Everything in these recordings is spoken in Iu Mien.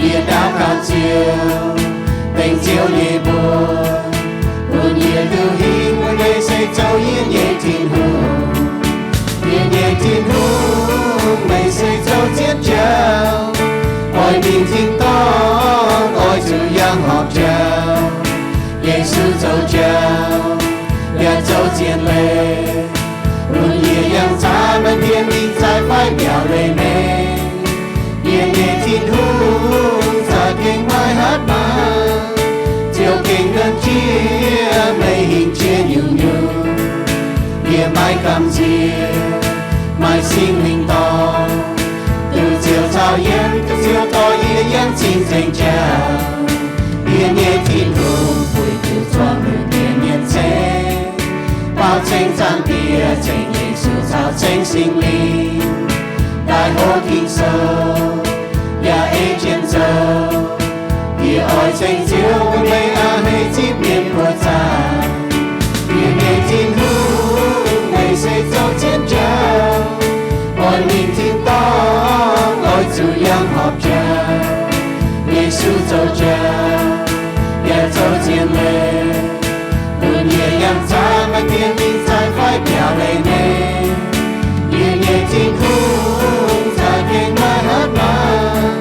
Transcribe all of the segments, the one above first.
Yie daux gaux Ziouv, dengv Ziouv nyei mbuox, bun yie duqv hingh wuov deix se zoux yie nyei Tin-Hungh. Yie nyei Tin-Hungh, meih se zoux zien jauv, oix mingh tin-dorngh, oix zuqc yangh horpc jauv. Yesu zoux jauv yaac zoux zien leiz, bun yie yangh zaah maaih dien mingh zaaic fai biaux leiz-menv. Yie nyei Tin-Hungh, za'gengh maiv hatc maaz, Ziouv gengh nonc jiex meih hingh jiex nyungc-nyungc. Yie maiv gamh nziex, maaih Singx Lingh dorh, duqv Ziouv caux yiem, duqv Ziouv dorh yie yangh cing-nzengc jauv. Yie nyei Tin-Hungh, buic diuc zuangx lunc ndiev mienh ceng, baaux ceng Zaangc Diex, ceng Yesu caux ceng Singx Lingh, daaih hopv Ging-Sou yaac ei jienv zoux. Yie oix ceng Ziouv, meih a'hneiv zipv mienh buoz zaangc. Yie nyei Tin-Hungh, meih se zoux zien jauv, oix mingh tin-dorngh, oix zuqc yangh horpc jauv. Yesu zoux jauv yaac zoux zien leiz, bun yie yangh zaah maaih dien mingh zaaic fai biaux leiz-menv. Yie nyei Tin-Hungh, za'gengh maiv hatc maaz,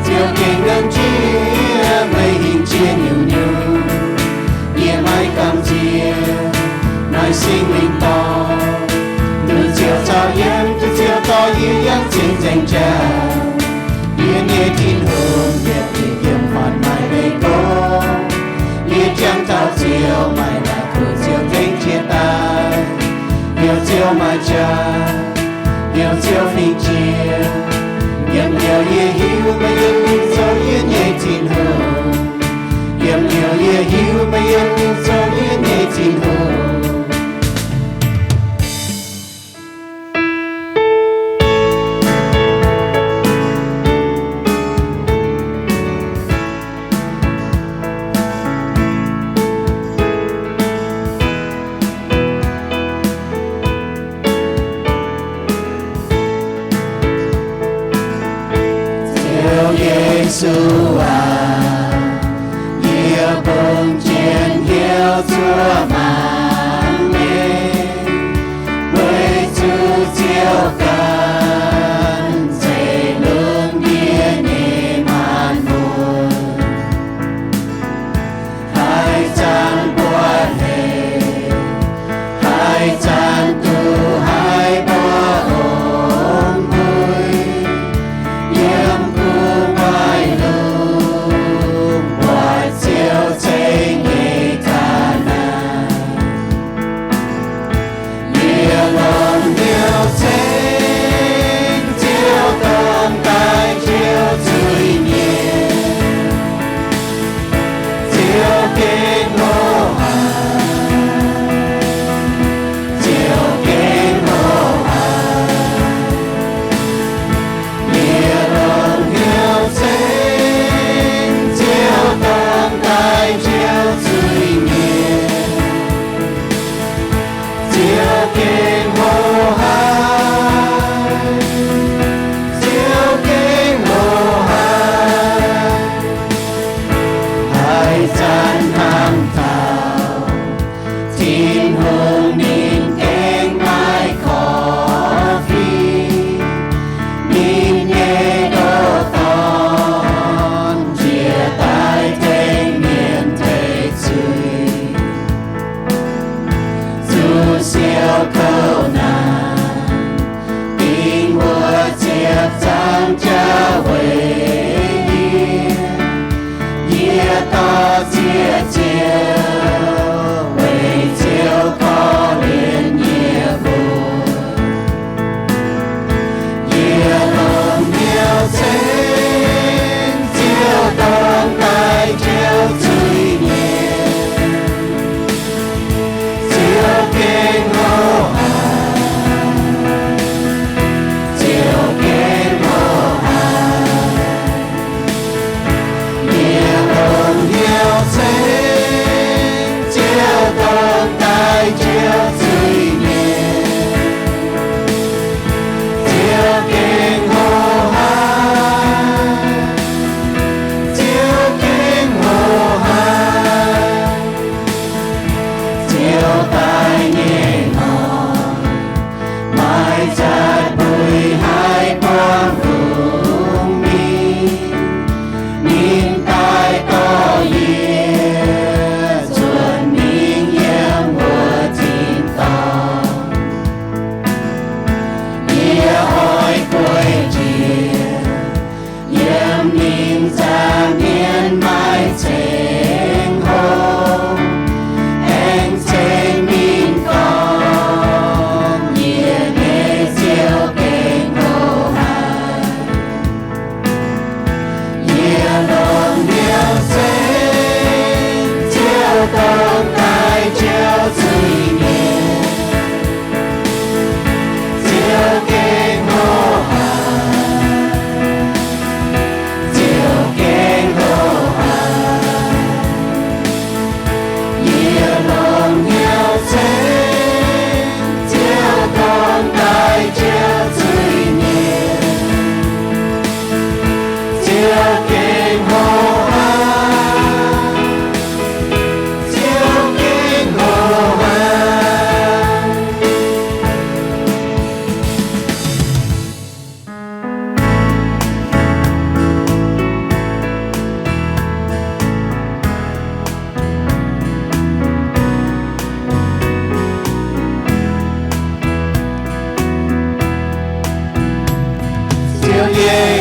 Ziouv gengh nonc jiex meih hingh jiex nyungc-nyungc. Yie maiv gamh nziex, maaih Singx Lingh dorh, duqv Ziouv caux yiem, duqv Ziouv dorh yie yangh cing-nzengc jauv. Yie nyei Tin-Hungh, yietc liuz yiem faanv maaih leiz gorngv, yie jangx taux Ziouv, maaih naaic kuh Ziouv tengx jiex daaih, heuc Ziouv maaih jaax, heuc Ziouv fingx jiex. Yiem liuz yie hiuv meih yiem mingh zoux yie nyei Tin-Hungh. Yiem liuz yie hiuv meih yiem mingh zoux yie nyei Tin-Hungh. Ziouv Yesu aac, yie bungx jienv hnyouv zuov mangc meih, weic zuqc Ziouv ganh zeiz lunx yie nyei maanc muoz. Haih zanc buatc hec, haih zanc duqv haiz mbuo ong-mbuiv, yiem gu'nguaaic lungh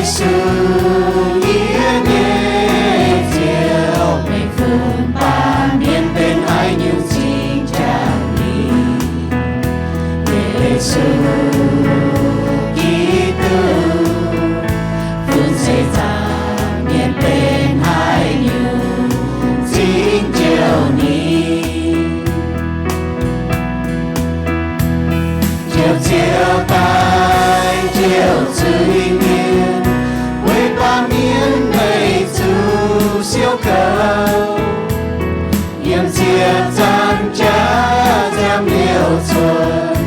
Yesu, yie nyei Ziouv, meih funx baamh mienh benx haaix nyungc cingx jangx ninh? Yesu Giduc, funx seix zaangc mienh benx haaix nyungc cingx jouh ninh? Ziouv, Ziouv daaih, Ziouv zuiz mienh, weic baamh mienh meih zuqc siou kouv. Yiem ziepc zaangc jaax ziepc liouh cuotv,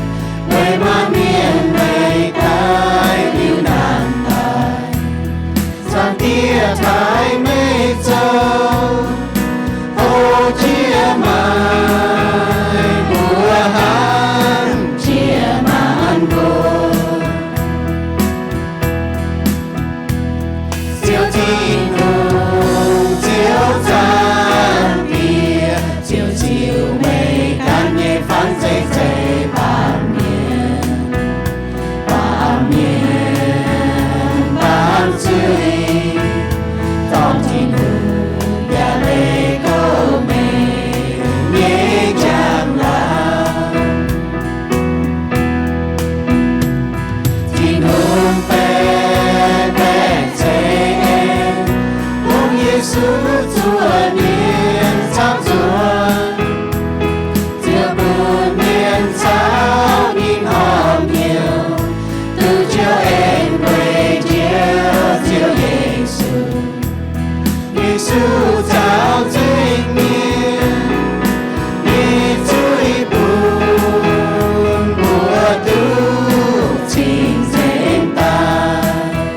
weic maaih mienh meih daaih liuz naanc daaih. Zaangc Diex taaih meih zoux, o jiex maanc mbuo hnangv jiex maanc mbuo. Ziouv Tin-Hungh, Ziouv Zaangc Diex, Ziouv ziux meih ganh nyei fangx zeiv zeiv baamh mienh. Baamh mienh baamh zuiz, dorh Tin-Hungh yaac leih kouv meih nyei njang-laangc. Tin-Hungh baeqc baeqc ceix aengx, hungh Yesu zuoqc mienh camv nzuonx. Ziouv bun mienh caux ninh horpc hnyouv, duqv Ziouv aengx weic njiec Ziouv Yesu. Yesu caux zuiz-mienh nyei zuiz bun mbuo duqv cing-nzengc daaih.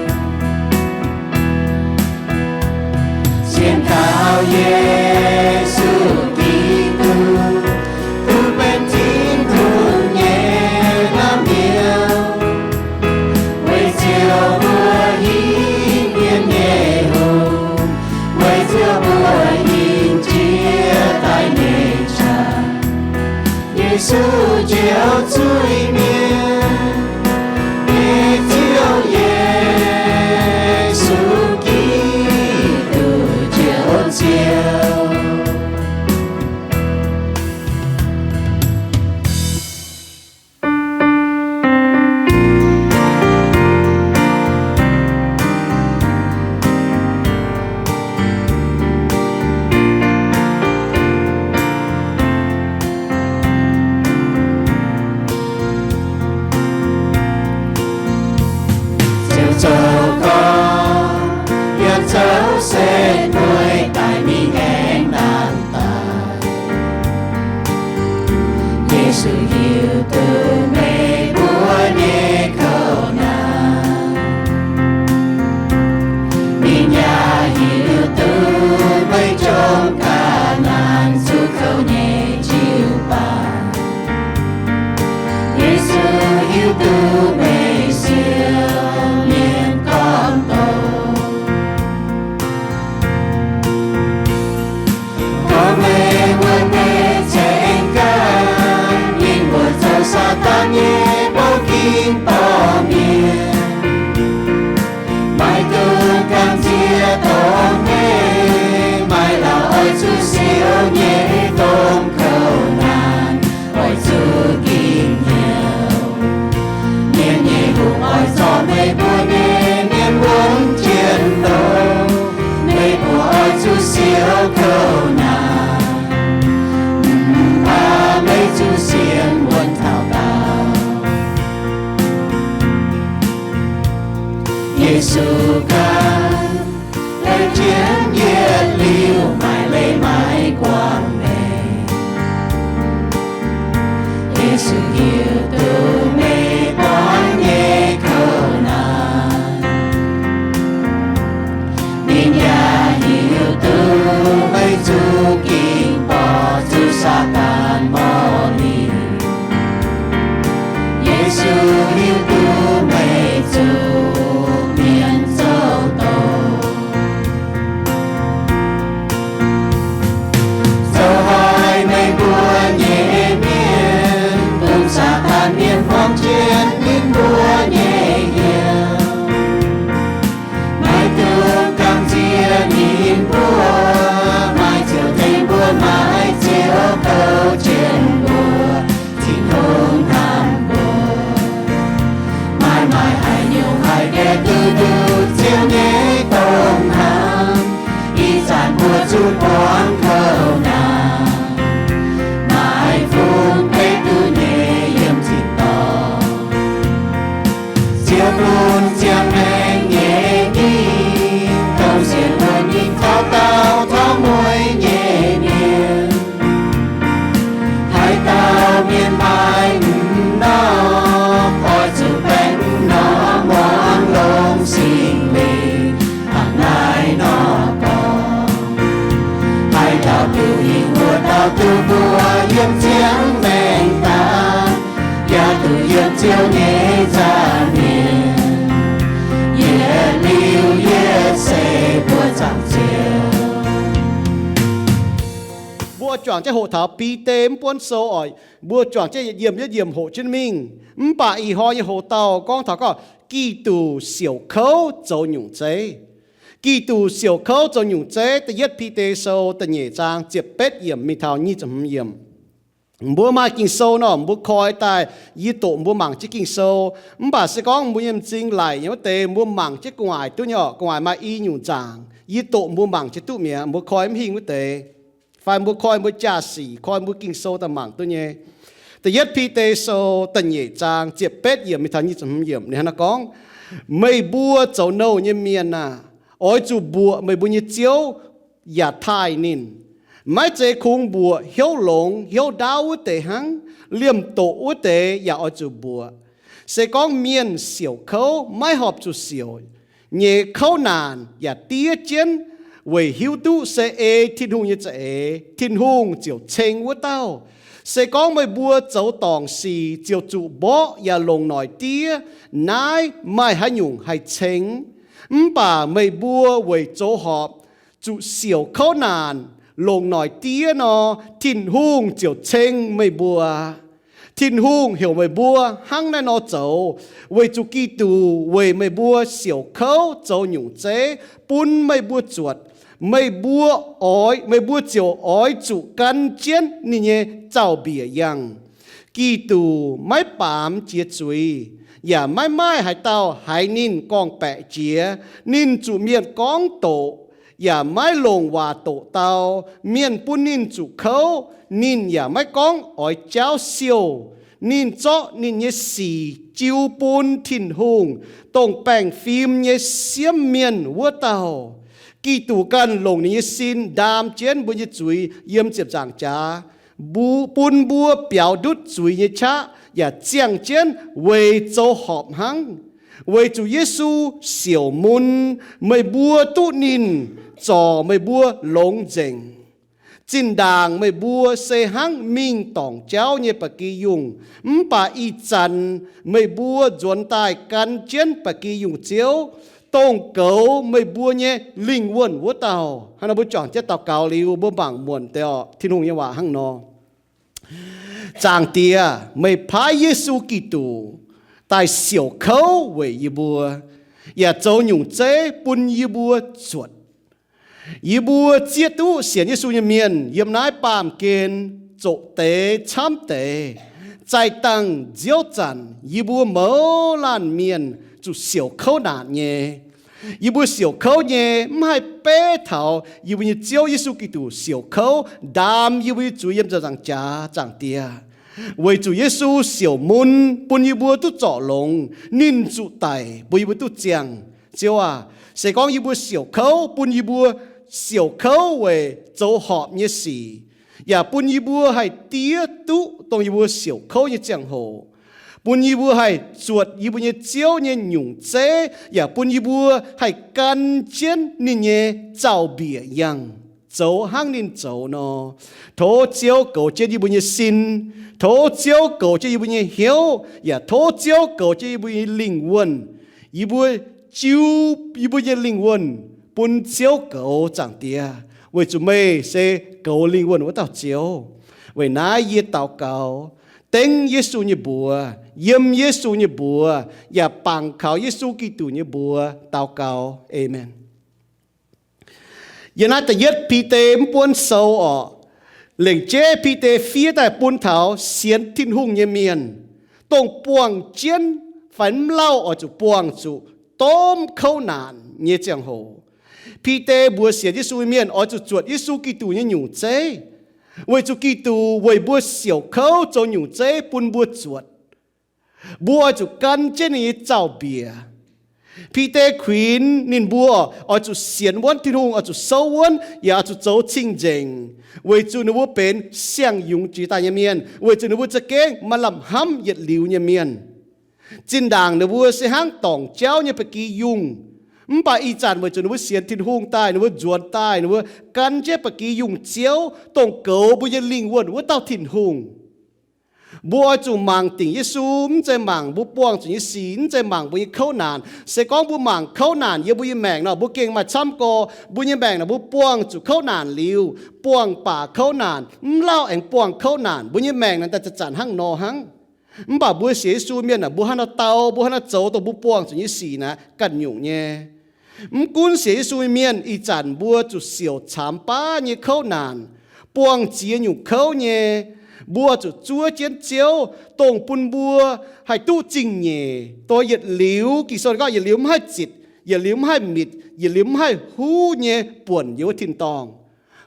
Sienx kaux Yesu Giduc, duqv benx Tin-Hungh nyei naamh nyouz. Weic Ziouv mbuo hingv mienh nyei hungh, weic Ziouv mbuo hingh jiex daaih nyei qangx. Yesu njoux zuiz-mienh nyei Ziouv, Yesu Giduc njoux Ziouv. Ziouv zoux gorn yaac zoux setv mueiz daaih mingh aengx naanc daaih. Yesu hiuv duqv meih mbuo nyei koux naanc. Ninh yaac hiuv duqv meih jomc ga'naaiv zuqc kouv nyei jiu-baang. Yesu hiuv duqv meih siou mienh gorngv doqc. Gorngv meih wuonv meih ceng ganh, yinh mbuo zoux Saadaan nyei bouh ging borqc mienh. Maiv dungx gamh nziex dongh meih, maiv lauh oix zuqc siou nyei domh kouv naanc, oix zuqc ging hnyouv. Mienh nyei hungh oix zorc meih mbuo nyei mienh wuonv jien-longx. Meih mbuo oix zuqc siou kouv naanc, mv baac meih zuqc sienx wuonv taux daauh. Yesu ganh, leiz jienv yietc liuz maaih leiz maiv guangc meih. Yesu hiuv duqv meih buangv nyei kouv naanc. Ninh yaac hiuv duqv meih zuqc ging borqc zuqc Saadaan morh liuz. Yesu hiuv duqv meih zuqc mienh zoux doz. Zoux haiz meih mbuo nyei mienh dongh Saadaan Ziouv nyei nzaangc mienh, yietc liuz yietc se mbuo zaangc Ziouv. Mbuo juangc jienv hoqc taux Bide mv buonv sou oc. Mbuo juangc jienv yietc yiemc yietc yiemc hoqc jienv mingh. Mv baac ih hnoi nyei hoc-dauh gorngv taux gorngv Giduc siouc kouv zoux nyungc zeiv. Giduc siouc kouv zoux nyungc zeiv, da'yietv Bide sou da'nyeic zaang ziepc betv yiemc mingh taux nyic ziepc hmz yiemc. Mbuo maaih Ging-Sou nor, mbuo koi daaih, yie doqc mbuo mangc jienv Ging-Sou. Mv baac se gorngv mbuo nyei m'zing laic nyei wuov deix, mbuo mangc jienv gu'nguaaic duqv nyei oc. Gu'nguaaic maaih i nyungc nzaangc, yie doqc mbuo mangc jienv duqv mi'aqv. Mbuo koi mv hingh wuov deix, fai mbuo koi mbuo jaa-sic, koi mbuo Ging-Sou daaih mangc duqv nyei. Da'yietv Bide sou da'nyeic zaang ziepc betv yiemc mingh taux nyic ziepc hmz yiemc ninh hnangv naaiv gorngv, Meih mbuo zoux nouh nyei mienh aah! Oix zuqc mbuoqc meih mbuo nyei ziouv yaac taaih ninh. Maiv zeiz kungx mbuoqc hnyouv longx hnyouv ndaauv wuov deix hnangv, liemh doqc wuov deix yaac oix zuqc mbuoqc. Se gorngv mienh siouc kouv maiv horpc zuqc siouc, nyei kouv naanc yaac diev jienv, weic hiuv duqv se ei Tin-Hungh nyei za'eix, Tin-Hungh ziouc ceng wuov dauh. Se gorngv meih mbuo zoux dorngc sic ziouc zuqc mborqv yaac longc noic diev, naaiv maaih haaix nyungc haih ceng? Mv baac meih mbuo weic zoux horpc zuqc siouc kouv naanc, longc noic diev nor, Tin-Hungh ziouc ceng meih mbuo. Tin-Hungh heuc meih mbuo hnangv naaiv nor zoux, weic zuqc Giduc weic meih mbuo siouc kouv zoux nyungc zeiv bun meih mbuo zuotc. Meih mbuo oix, meih mbuo ziouc oix zuqc gan jienv ninh nyei zaux-mbiec yangh. Giduc maiv baamz jiex zuiz, yaac maiv maaih haaix dauh haiz ninh gorngv-baeqc jiex. Ninh zuqc mienh gorngv doqc, yaac maiv longc waac doqc dau. Mienh bun ninh zuqc kouv, ninh yaac maiv gorngv oix jaauv siouh. Ninh zorqv ninh nyei sic jiu bun Tin-Hungh, dongh baengh fim nyei siemv mienh wuov dauh. Giduc ganh longc ninh nyei sin ndaam jienv mbuo nyei zuiz yiem ziepc nzaangc jaax, bun mbuo biaux ndutv zuiz nyei qaqv yaac ziangh jienv weic zoux horpc hnangv. Weic zuqc Yesu siouc mun, meih mbuo duqv ninh zorc meih mbuo longx nzengc. Zinh ndaangc meih mbuo se hnangv mingh dorngc jauv nyei ba'gi yungh, mv baac ih zanc meih mbuo nzuonx daaih gan jienv ba'gi yungh Ziouv, dongh goux meih mbuo nyei lingh wuonh wuov dauh. Hnangv naaiv mbuo juangc jienv daux gaux liuz, mbuo mangc muonc deix oc. Tin-Hungh nyei waac hnangv nor, Zaangc Diex, meih paaiv Yesu Giduc daaih siouc kouv weic yie mbuo, yaac zoux nyungc zeiv bun yie mbuo zuotc. Yie mbuo zieqv duqv sienx Yesu nyei mienh yiem naaiv baamh gen zoqc deix camv deix, zaih dangh nziouv zanc yie mbuo mouz laanh mienh zuqc siouc kouv naanc nyei. Yie mbuo siouc kouv nyei mv haih beiv taux yie mbuo nyei Ziouv Yesu Giduc siouc kouv ndaam yie mbuo nyei zuiz yiem ziepc nzaangc jaax. Zaangc Diex, weic zuqc Yesu siouc mun bun yie mbuo duqv zorc longx, ninh zuqc daic bun yie mbuo duqv ziangh. Ziouv aac, se gorngv yie mbuo siouc kouv, bun yie mbuo siouc kouv weic zoux horpc nyei sic, yaac bun yie mbuo haih diev duqv dongh yie mbuo siouc kouv nyei ziangh hoc, bun yie mbuo haih zuotc yie mbuo nyei Ziouv nyei nyungc zeiv, yaac bun yie mbuo haih gan jienv ninh nyei zaux-mbiec yangh, zoux hnangv ninh zoux nor. Tov Ziouv goux jienv yie mbuo nyei sin. Tov Ziouv goux jienv yie mbuo nyei hnyouv, yaac tov Ziouv goux jienv yie mbuo nyei lingh wuonh. Yie mbuo jiu yie mbuo nyei lingh wuonh bun Ziouv goux. Zaangc Diex, weic zuqc meih se goux lingh wuonh wuov dauh Ziouv. Weic naaiv yie daux gaux dengv Yesu nyei mbuox, yiem Yesu nyei mbuox, yaac bangc kaux Yesu Giduc nyei mbuox daux gaux. Aamen. Yiem naaiv da'yietv Bide mv buonv sou orqc, lengc jeiv Bide fiev daaih bun taux sienx Tin-Hungh nyei mienh, dongh buangh jienv fai mv lauh oix zuqc buangh zuqc domh kouv naanc nyei ziangh hoc. Bide mbuox sienx Yesu nyei mienh oix zuqc zuotc Yesu Giduc nyei nyungc zeiv, weic zuqc Giduc weic mbuo siouc kouv zoux nyungc zeiv bun mbuo zuotc. Mbuo oix zuqc gan jienv ninh nyei zaux-mbiec. Bide kuinx ninh mbuo oix zuqc sienx wuonv Tin-Hungh, oix zuqc souv wuonv, yaac oix zuqc zoux cing-nzengc, weic zuqc ninh mbuo benx siang-yungz jiex daaih nyei mienh, weic zuqc ninh mbuo za'gengh maaih lamh hnamv yietc liuz nyei mienh. Zinh ndaangc ninh mbuo se hnangv dorngc jauv nyei ba'gi yungh, mv baac ih zanc weic zuqc ninh mbuo sienx Tin-Hungh daaih, ninh mbuo nzuonx daaih, ninh mbuo gan jienv ba'gi yungh Ziouv, dongh goux mbuo nyei lingh wuonh wuov dauh Tin-Hungh. Mbuo oix zuqc mangc dingc Yesu, mv zeiz mangc mbuo buangh zuqc nyei sic, mv zeiz mangc mbuo nyei kouv naanc. Se gorngv mbuo mangc kouv naanc yiem mbuo nyei maengc nor, mbuo gengh maaih camv gorx. Mbuo nyei maengc naaic mbuo buangh zuqc kouv naanc liuz, buangh baac kouv naanc, mv lauh aengx buangh kouv naanc, mbuo nyei maengc naaic daaih zanc-zanc hnangv nor hnangv. Mv baac mbuo sienx Yesu mienh naaic, mbuo hnangv nor dau, mbuo hnangv nor zoux dongh mbuo buangh zuqc nyei sic naaic ganh nyungc nyei. Mv gunv sienx Yesu nyei mienh, ih zanc mbuo zuqc siouc caamx baav nyei kouv naanc, buangh ziex nyungc kouv nyei, mbuo zuqc zuov jienv Ziouv, dongh bun mbuo haih duqv zingh nyeic, dongh yietc liuz, Ging-Sou gorngv yietc liuz mv haih zitc, yietc liuz mv haih mitc, yietc liuz mv haih huv nyei buonc yiem wuov tin-dorngh.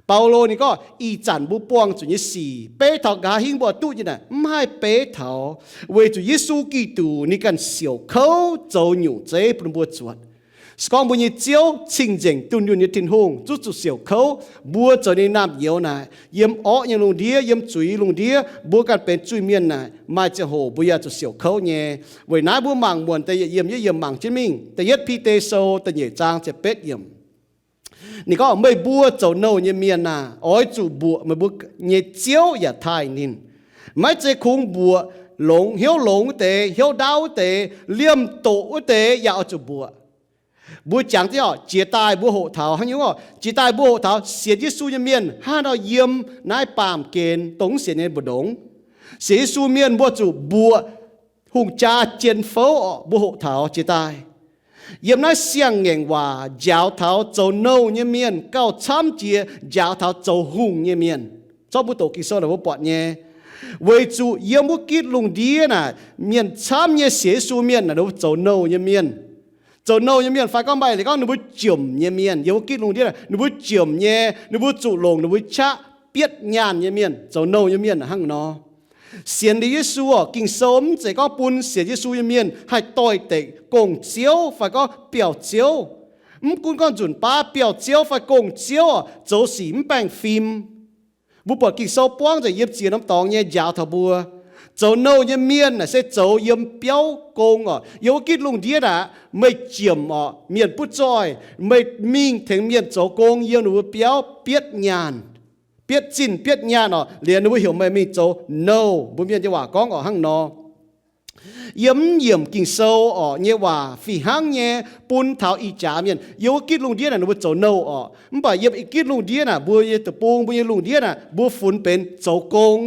Baulo ninh gorngv, ih zanc mbuo buangh zuqc nyei sic, beiv taux nqa'haav hingv mbuo duqv nyei naaic, mv haih beiv taux, weic zuqc Yesu Giduc ninh ganh siouc kouv zoux nyungc zeiv bun mbuo zuotc. Se gorngv mbuo nyei Ziouv, cing-nzengc dunh yunh nyei Tin-Hungh, zungv zuqc siouc kouv, mbuo zoux ninh naamh nyouz naaic, yiem orqv nyei lungh ndiev, yiem zuiz lungh ndiev, mbuo ganh benx zuiz-mienh naaic, maaih ziangh hoc mbuo yaac zuqc siouc kouv nyei. Weic naaiv mbuo mangc muonc deix yietc yiemc yietc yiemc mangc jienv mingh. Da'yietv Bide Sou da'nyeic zaang ziepc betv yiemc. Ninh gorngv, meih mbuo zoux nouh nyei mienh aah! Oix zuqc mbuoqc meih mbuo nyei Ziouv yaac taaih ninh. Maiv zeiz kungx mbuoqc longx, hnyouv longx wuov deix, hnyouv ndaauv wuov deix, liemh doqc wuov deix yaac oix zuqc mbuoqc. Mbuo jangx jienv oc, jiex daaih mbuo hoqc taux hnangv nyungc oc, jiex daaih mbuo hoqc taux sienx Yesu nyei mienh hnangv nor yiem naaiv baamh gen dongh mv sienx nyei mbu'ndongx. Sienx Yesu mienh mbuo zuqc mbuoqc hungh jaa jien fouv oc, mbuo hoqc taux jiex daaih. Yiem naaiv siang-ngaengc waac njaaux taux zoux nouh nyei mienh gauh camv jiex njaaux taux zoux hungh nyei mienh. Zorqv mbuo doqc Ging-Sou naaic mbuo buatc nyei. Weic zuqc yiem wuov gitv lungh ndiev naaic, mienh camv nyei sienx Yesu mienh naaic, ninh mbuo zoux nouh nyei mienh. Zoux nouh nyei mienh fai gorngv maaih leiz gorngv ninh mbuo jomc nyei mienh, yiem wuov gitv lungh ndiev naaic, ninh mbuo jomc nyei, ninh mbuo zuqc longc ninh mbuo qaqv bietv nyaanh nyei mienh, zoux nouh nyei mienh hnangv nor. Sienx liuz Yesu oc, Ging-Sou mv zeiz gorngv bun sienx Yesu nyei mienh haih doix-dekc gong-ziouv fai gorngv biauv-ziouv. Mv gunv gorngv nzunc baav biauv-ziouv fai gong-ziouv oc, zoux sic mv baengh fim. Mbuo buatc Ging-Sou buangv nzengc yiem ziex norm dorngx nyei njaaux taux mbuo. Zoux nouh nyei mienh naaic se zoux yiem biauv gong oc. Yiem wuov gitv lungh ndiev naaic, meih jiemc oc, mienh butv zoih, meih mingh tengx mienh zoux gong yiem ninh mbuo biauv bietv nyaanh, bietv zinh bietv nyaanh oc, liuz ninh mbuo heuc meih mingh zoux nouh. Mbuo mienh nyei waac gorngv oc hnangv nor. Yiem mv yiemc Ging-Sou oc nyei waac fih hnangv nyei bun taux ih jaax mienh. Yiem wuov gitv lungh ndiev naaic ninh mbuo zoux nouh oc, mv baac yiem ih gitv lungh ndiev naaic, mbuo nyei deic-bung, mbuo nyei lungh ndiev naaic, mbuo funx benx zoux gong.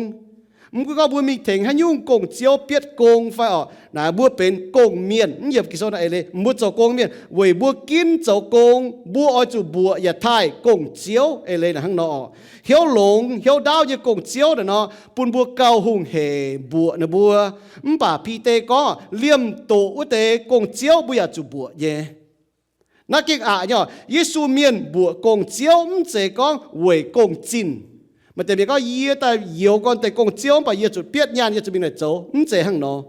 Mv gunv gorngv mbuo mingh tengx haaix nyungc gong-ziouv bietv gong fai oc, naaic mbuo benx gong-mienh. Mv yiemc Ging-Sou naaic eix leiz, mbuo zoux gong mienh weic mbuo ginv zoux gong, mbuo oix zuqc mbuoqc yaac taaih gong-ziouv. Eix leiz naaic hnangv nor oc. Hnyouv longx hnyouv ndaauv nyei gong-ziouv naaic nor, bun mbuo gauh hungh hec mbuoqc ninh mbuo. Mv baac Bide gorngv, liemh doqc wuov deix gong-ziouv mbuo yaac zuqc mbuoqc nyei. Naaiv gengh aqc nyei oc. Yesu mienh mbuoqc gong-ziouv mv zeiz gorngv weic gong-zinh. Maaih deix mienh gorngv, yie daaih youx gorn deix gong-ziouv, mv baac yie zuqc bietv nyaanh, yie zuqc mingh naaic zoux. Mv zeiz hnangv nor.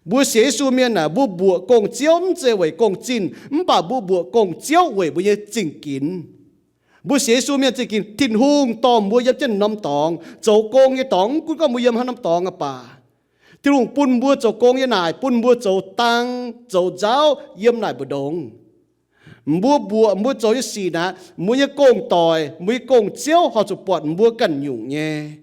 Mbuo sienx Yesu mienh naaic, mbuo mbuoqc gong-ziouv mv zeiz weic gong-zinh, mv baac mbuo mbuoqc gong-ziouv weic mbuo nyei zingh ginx. Mbuo sienx Yesu mienh zingh ginx, Tin-Hungh dorh mbuo yiem jienv norm dorngx, zoux gong nyei dorngx, mv gunv gorngv mbuo yiem haaix norm dorngx aqv baac, Tin-Hungh bun mbuo zoux gong nyei naaic, bun mbuo zoux dang, zoux nzauv yiem naaic mbu'ndongx. Mbuo mbuoqc mbuo zoux nyei sic naaic, mbuo nyei gong-doic, mbuo nyei gong-ziouv horpc zuqc buatc mbuo ganh nyungc nyei.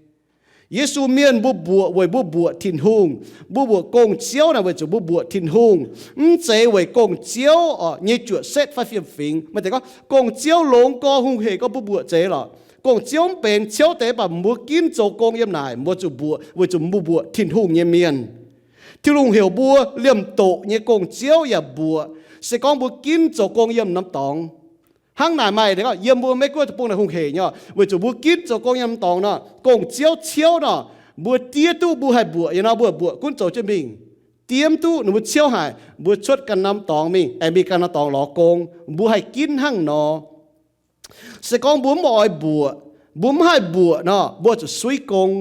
Yesu mienh mbuo mbuoqc weic mbuo mbuoqc Tin-Hungh. Mbuo mbuoqc gong-ziouv naaic weic zuqc mbuo mbuoqc Tin-Hungh, mv zeiz weic gong-ziouv oc nyei juoqc setv fai fiem-fingx. Maaih deix gorngv gong-ziouv longx gorx hungh hec gorx mbuo mbuoqc zeiz lorqc. Gong-ziouv mv benx ciouv deix, mv baac mbuo ginv zoux gong yiem naaic, mbuo zuqc mbuoqc weic zuqc mbuo mbuoqc Tin-Hungh nyei mienh. Tin-Hungh heuc mbuo liemh doqc nyei gong-ziouv yaac mbuoqc, se gorngv mbuo ginv zoux gong yiem norm dorngx. Hnangv naaic maaih deix gorngv yiem mbuo Meiv Guoqv deic-bung naaic hungh hec nyei oc, weic zuqc mbuo ginv zoux gong yiem norm dorngx nor, gong-ziouv ciouv nor, mbuo diev duqv mbuo haih mbuoqc nyei nor, mbuo mbuoqc gunv zoux jienv mingh. Diev mv duqv ninh mbuo ciouv haic, mbuo cuotv ganh norm dorngx mingh, aengx mingh ganh norm dorngx lorz gong. Mbuo haih ginv hnangv nor. Se gorngv mbuo mv oix mbuoqc, mbuo mv haih mbuoqc nor, mbuo zuqc suiv gong.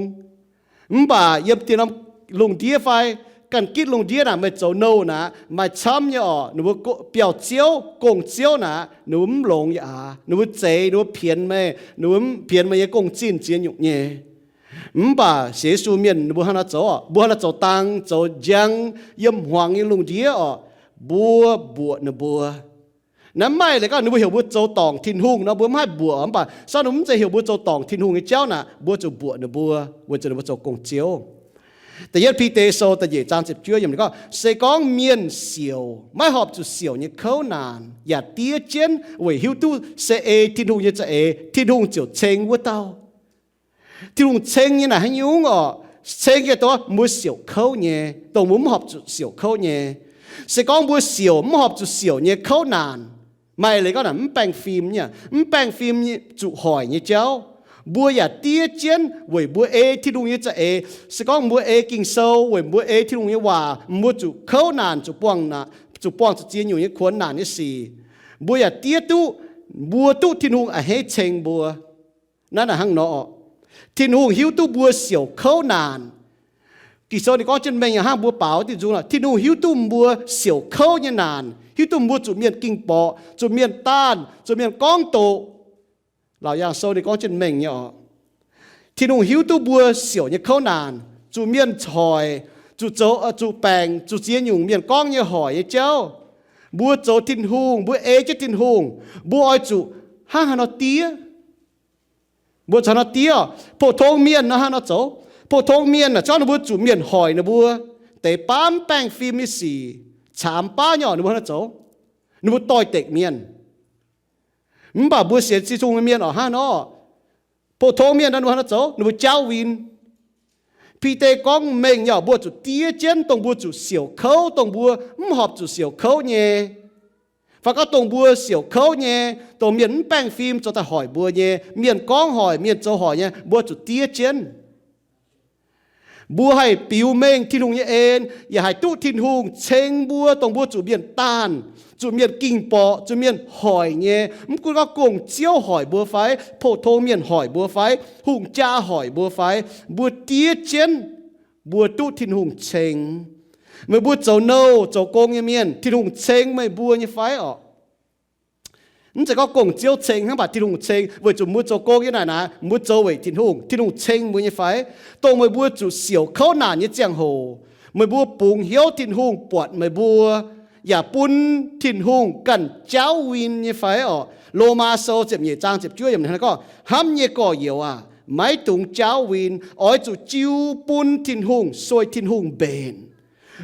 Mv baac yiem dien norm lungh ndiev fai ganh gitv lungh ndiev naaic, meih zoux nouh naaic, maaih camv nyei oc, ninh mbuo biauv-ziouv, gong-ziouv naaic, ninh mbuo mv longx yaac aav, ninh mbuo zeix, ninh mbuo pienx meih, ninh mbuo pienx meih nyei gong-zinh ziex nyungc nyei. Mv baac sienx Yesu mienh ninh mbuo hnangv naaiv zoux oc, mbuo hnangv naaiv zoux dang, zoux njang, yiem hmuangx nyei lungh ndiev oc, mbuo mbuoqc ninh mbuo. Naaiv maaih leiz gorngv ninh mbuo heuc mbuo zoux dorngc Tin-Hungh nor, mbuo mv haih mbuoqc. Mv baac se gorngv ninh mbuo mv zeiz heuc mbuo zoux dorngc Tin-Hungh nyei jauv naaic, mbuo zuqc mbuoqc ninh mbuo, weic zuqc ninh mbuo zoux gong-ziouv. Da'yietv Bide Sou da'nyeic zaang ziepc juov yiemc gorngv, se gorngv mienh siouc, maiv horpc zuqc siouc nyei kouv naanc, yaac diev jienv weic hiuv duqv se ei Tin-Hungh nyei za'eix, Tin-Hungh ziouc ceng wuov dauh. Tin-Hungh ceng nyei naaic haaix nyungc orqc? Ceng nyei dongh mbuo siouc kouv nyei, dongh mbuo mv horpc zuqc siouc kouv nyei. Se gorngv mbuo siouc mv horpc zuqc siouc nyei kouv naanc, maaih leiz gorngv naaic mv baengh fim nyei, mv baengh fim nyei zuqc hoic nyei jauv, mbuo yaac diev jienv weic mbuo ei Tin-Hungh nyei za'eix. Se gorngv mbuo ei Ging-Sou weic mbuo ei Tin-Hungh nyei waac, mbuo zuqc kouv naanc, zuqc buangh, zuqc buangh zuqc ziex nyungc nyei kuonx naanc nyei sic, mbuo yaac diev duqv, mbuo duqv Tin-Hungh a'hneiv ceng mbuo. Naaiv naaic hnangv nor, Tin-Hungh hiuv duqv mbuo siouc kouv naanc. Ging-Sou ninh gorngv jienv mengh yaac hnangv mbuo baaux diuh nzung lorqc. Tin-Hungh hiuv duqv mbuo siouc kouv nyei naanc, hiuv duqv mbuo zuqc mienh ging-borqc, zuqc mienh daanh, zuqc mienh gorngv doqc. Laauc Yaangh Sou ninh gorngv jienv mengh nyei orqc. Tin-Hungh hiuv duqv mbuo siouc nyei kouv naanc, zuqc mienh hoic, zuqc zoux, zuqc baengc, zuqc ziex nyungc mienh gorngv nyei hoic nyei jauv. Mbuo zoux Tin-Hungh, mbuo ei jienv Tin-Hungh, mbuo oix zuqc hnangv haaix nor diev? Mbuo zoux nor diev, pou-tong mienh nor hnangv nor zoux. Pou-tong mienh aah, zorqv ninh mbuo zuqc mienh hoic ninh mbuo deix baav mv baengh fim nyei sic, caamx baav nyei orqc, ninh mbuo hnangv nor zoux. Ninh mbuo doix-dekc mienh. Mv baac mbuo sienx Tin-Hungh nyei mienh orqc, hnangv nor, pou-tong mienh nor ninh mbuo hnangv nor zoux, ninh mbuo jaauv win. Bide gorngv mengh nyei orqc, mbuo zuqc diev jienv dongh mbuo zuqc siouc kouv, dongh mbuo mv horpc zuqc siouc kouv nyei. Fai gorngv dongh mbuo siouc kouv nyei, dongh mienh mv baengh fim zoux daaih hoic mbuo nyei, mienh gorngv hoic, mienh zoux hoic nyei, mbuo zuqc diev jienv. Mbuo haih biux mengh Tin-Hungh nyei en, yaac haih duqv Tin-Hungh ceng mbuo, dongh mbuo zuqc mienh daanh, zuqc mienh ging-borqc, zuqc mienh hoic nyei. Mv gunv gorngv gong-ziouv hoic mbuo fai, pou-tong mienh hoic mbuo fai, hungh jaa hoic mbuo fai, mbuo diev jienv, mbuo duqv Tin-Hungh ceng. Meih mbuo zoux nouh zoux gong nyei mienh, Tin-Hungh ceng meih mbuo nyei fai orqc? Mv zeiz gorngv gong-ziouv ceng hnangv, mv baac Tin-Hungh ceng, weic zuqc mbuo zoux gong nyei naaic naaic, mbuo zoux weic Tin-Hungh, Tin-Hungh ceng mbuo nyei fai? Dongh meih mbuo zuqc siouc kouv naanc nyei ziangh hoc, meih mbuo bungx hnyouv Tin-Hungh buatc meih mbuo, yaac bun Tin-Hungh ganh jaauv win nyei fai orqc? Lomaa Sou ziepc nyeic zaang ziepc juov yiemc gorngv, hnamv nyei gorx-youz aah, maiv dungx jaauv win. Oix zuqc jiu bun Tin-Hungh, sueih Tin-Hungh mbenc.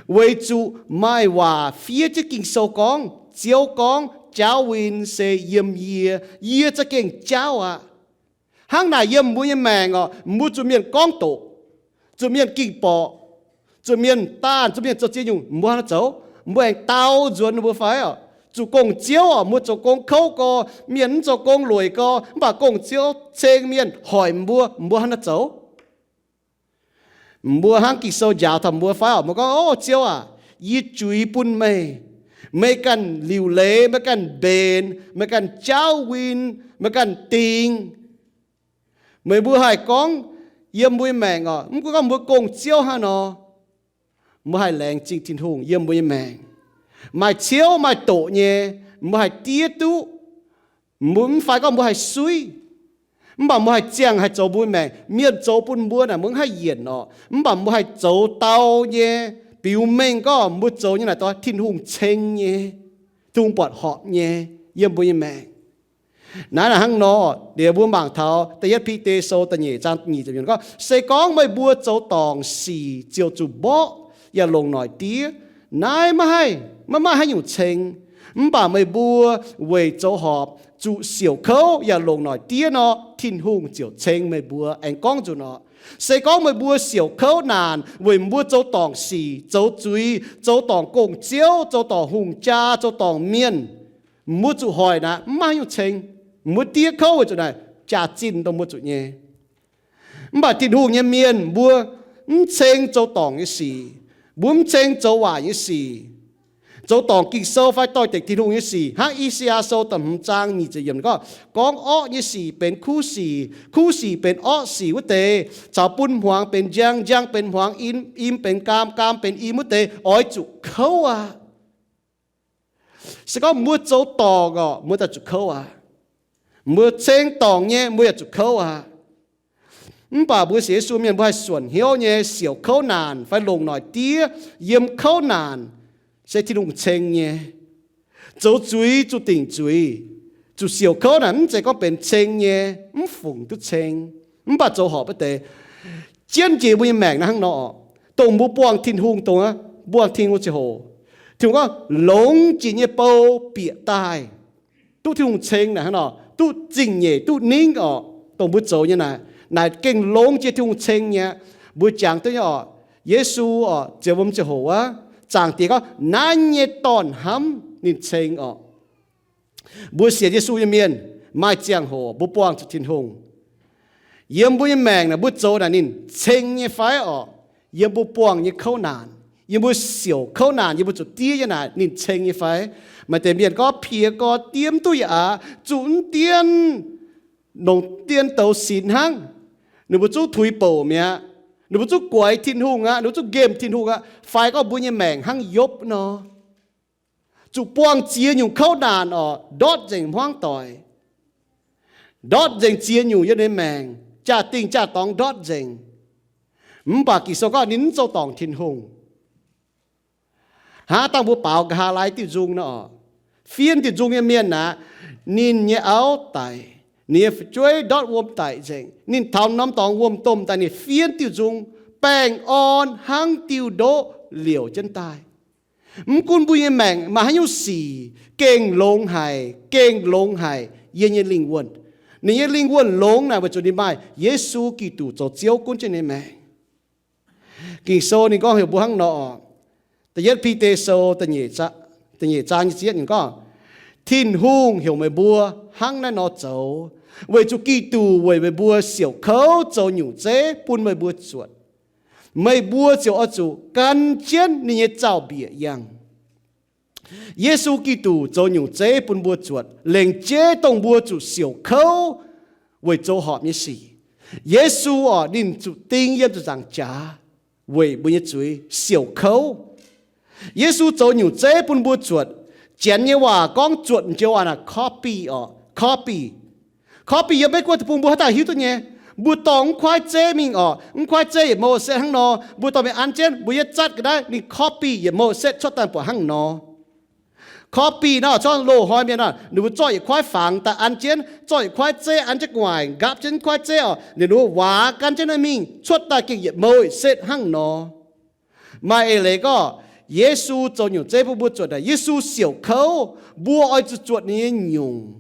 Weic zuqc maaih waac fiev jienv Ging-Sou gorngv, Ziouv gorngv, jaauv win se yiem yie, yie za'gengh jaauv aqv. Hnangv naaic yiem mbuo nyei maengc orqc, mbuo zuqc mienh gorngv doqc, zuqc mienh ging-borqc, zuqc mienh daanh, zuqc mienh zoux ziex nyungc, mbuo hnangv nor zoux, mbuo aengx dau nzuonx ninh mbuo fai orqc? Zuqc gong-ziouv orqc, mbuo zoux gong kouv gorx, mienh mv zoux gong lueic gorx, mv baac gong-ziouv ceng mienh hoic mbuo, mbuo hnangv nor zoux? Mbuo hnangv Ging-Sou njaaux taux mbuo fai orqc? Mbuo gorngv, O Ziouv aac, yie juix bun meih. Meih ganh liuc leiz, meih ganh mbenc, meih ganh jaauv win, meih ganh dingx. Meih mbuo haih gorngv yiem mbuo nyei maengc orqc, mv gunv gorngv mbuo gong-ziouv hnangv nor, mbuo haih laengz zingh Tin-Hungh yiem mbuo nyei maengc. Maaih ciouv maaih doqc nyei, mbuo haih diev duqv. Mbuo mv fai gorngv mbuo haih suiv, mv baac mbuo haih ziangh haih zoux mbuo nyei maengc. Mienh zoux bun mbuo naaic mbuo mv haih yienc orqc, mv baac mbuo haih zoux dau nyei, biux mengh gorngv mbuo zoux nyei naaic dongh Tin-Hungh ceng nyei, Tin-Hungh buatc horpc nyei yiem mbuo nyei maengc. Naaiv naaic hnangv nor, liuz mbuo mangc taux da'yietv Bide Sou da'nyeic zaang nyic ziepc yiemc gorngv, Se gorngv meih mbuo zoux dorngc sic ziouc zuqc mborqv yaac longc noic diev. Naaiv maiv haih, maiv maaih haaix nyungc ceng. Mv baac meih mbuo weic zoux horpc zuqc siouc kouv yaac longc noic diev nor, Tin-Hungh ziouc ceng meih mbuo. Aengx gorngv nzunc orqc, se gorngv meih mbuo siouc kouv naanc weic mbuo zoux dorngc sic, zoux zuiz, zoux dorngc gong-ziouv, zoux dorngc hungh jaa, zoux dorngc mienh, mbuo zuqc hoic naaic mv maaih haaix nyungc ceng. Mbuo diev kouv weic zuqc naaic jaax-zinh dongh mbuo zuqc nyei. Mv baac Tin-Hungh nyei mienh mbuo mv ceng zoux dorngc nyei sic. Mbuo mv ceng zoux waaic nyei sic. Zoux dorngc Ging-Sou fai doix-dekc Tin-Hungh nyei sic. Hnangv I^saa^yaa Sou da'hmz zaang nyic ziepc yiemc gorngv, Gorngv orqv nyei sic benx kuv sic, kuv sic benx orqv sic wuov deix, caux bun hmuangx benx njang, njang benx hmuangx im, im benx gaam, gaam benx im wuov deix oix zuqc kouv aqv. Se gorngv mbuo zoux dorngc orqc, mbuo daaih zuqc kouv aqv. Mbuo ceng dorngc nyei, mbuo yaac zuqc kouv aqv. Mv baac mbuo sienx Yesu mienh mbuo haih suonc hnyouv nyei siouc kouv naanc fai longc noic diev yiem kouv naanc se Tin-Hungh ceng nyei. Zoux zuiz zuqc dingc zuiz, zuqc siouc kouv naaic mv zeiz gorngv benx ceng nyei, mv fungc duqv ceng. Mv baac zoux horpc wuov deix, jienv njiec mbuo nyei maengc naaiv hnangv nor orqc, Dongh mbuo buangh Tin-Hungh, dongh mbuo buangh Tin-Hungh ziangh hoc, Tin-Hungh gorngv longx jiex nyei bou bieqc daaih. Duqv Tin-Hungh ceng naaic hnangv nor, duqv zingh nyeic, duqv ningv orqc. Dongh mbuo zoux nyei naaic, naaic gengh longx jiex Tin-Hungh ceng nyei aqv. Mbuo jangx duqv nyei orqc, Yesu orqc, ziouc wuom ziangh hoc wuov, Zaangc Diex gorngv naaiv nyei dorn-hnamv ninh ceng orqc. Mbuo sienx Yesu nyei mienh, maaih ziangh hoc mbuo buangh zuqc Tin-Hungh. Yiem mbuo nyei maengc naaic, mbuo zoux naaic ninh ceng nyei fai orqc? Yiem mbuo buangh nyei kouv naanc, yiem mbuo siouc kouv naanc, yiem mbuo zuqc diev nyei naaic, ninh ceng nyei fai? Maaih deix mienh gorngv, piex gorx diev mv duqv yaac aqv, zuqc mv dien, longc dien douz sinx hnangv. Ninh mbuo zungv tuix bouc mi'aqv. Ninh mbuo zungv guaix Tin-Hungh aqv. Ninh mbuo zungv nqemh Tin-Hungh aqv. Fai gorngv mbuo nyei maengc hnangv Yopv nor, zuqc buangh ziex nyungc kouv naanc orqc, ndortv nzengc hmuangv doic, ndortv nzengc ziex nyungc yiem ninh maengc, jaa-dingh jaa-dorngx ndortv nzengc. Mv baac Ging-Sou gorngv ninh mv zoux dorngc Tin-Hungh. Hnangv dangh mbuo baaux nqa'haav laai diuh nzung nor orqc, fiev diuh nzung nyei mienh aqv, ninh nyei auv daic, ninh nyei fu'jueiv ndortv wuom daic nzengc. Ninh taux norm dorngx wuom-domh daaih, ninh fiev diuh nzung, baengh orn hnangv diuh ndoqv liouc jienv daaih. Mv gunv mbuo nyei maengc maaih haaix nyungc sic, gengh longx haic, gengh longx haic yie nyei lingh wuonh. Ninh nyei lingh wuonh longx naaic weic zuqc ninh maaih Yesu Giduc zoux Ziouv gunv jienv ninh nyei maengc. Ging-Sou ninh gorngv heuc mbuo hnangv nor orqc. Da'yietv Bide Sou da'nyeic zaang nyei zietv ninh gorngv, Tin-Hungh heuc meih mbuo hnangv naaiv nor zoux, weic zuqc Giduc weic meih mbuo siouc kouv zoux nyungc zeiv bun meih mbuo zuotc. Meih mbuo ziouc oix zuqc gan jienv ninh nyei zaux-mbiec yangh. Yesu Giduc zoux nyungc zeiv bun mbuo zuotc, lengc jeiv dongh mbuo zuqc siouc kouv weic zoux horpc nyei sic. Yesu orqc, ninh zuqc ding yiem ziepc nzaangc jaax weic mbuo nyei zuiz siouc kouv. Yesu zoux nyungc zeiv bun mbuo zuotc. Janx nyei waac gorngv zuotc m'joux waac naaic copy orqc, copy. Copy yiem Meiv Guoqv deic-bung mbuo haaix dauh hiuv duqv nyei. Mbuo dorh mv kuaaiv zeiv mingh orqc, mv kuaaiv zeiv yietc mouh setv hnangv nor, mbuo dorh mingh an jienv, mbuo yietv zatv ga'naaiv ninh copy yietc mouh setv cuotv daaih buatc hnangv nor. Copy naaiv corc loz-hnoi mienh naaic, ninh mbuo zorqv yietc kuaaiv fangx daaih an jienv, zorqv yietc kuaaiv zeiv an jienv gu'nguaaic, nqaapv jienv kuaaiv zeiv orqc, ninh mbuo waac gan jienv naaiv mingh cuotv daaih gengh yietc mouh setv hnangv nor. Maaih eix leiz gorngv, Yesu zoux nyungc zeiv bun mbuo zuotc naaic, Yesu siouc kouv, mbuo oix zuqc zuotc ninh nyei nyungc,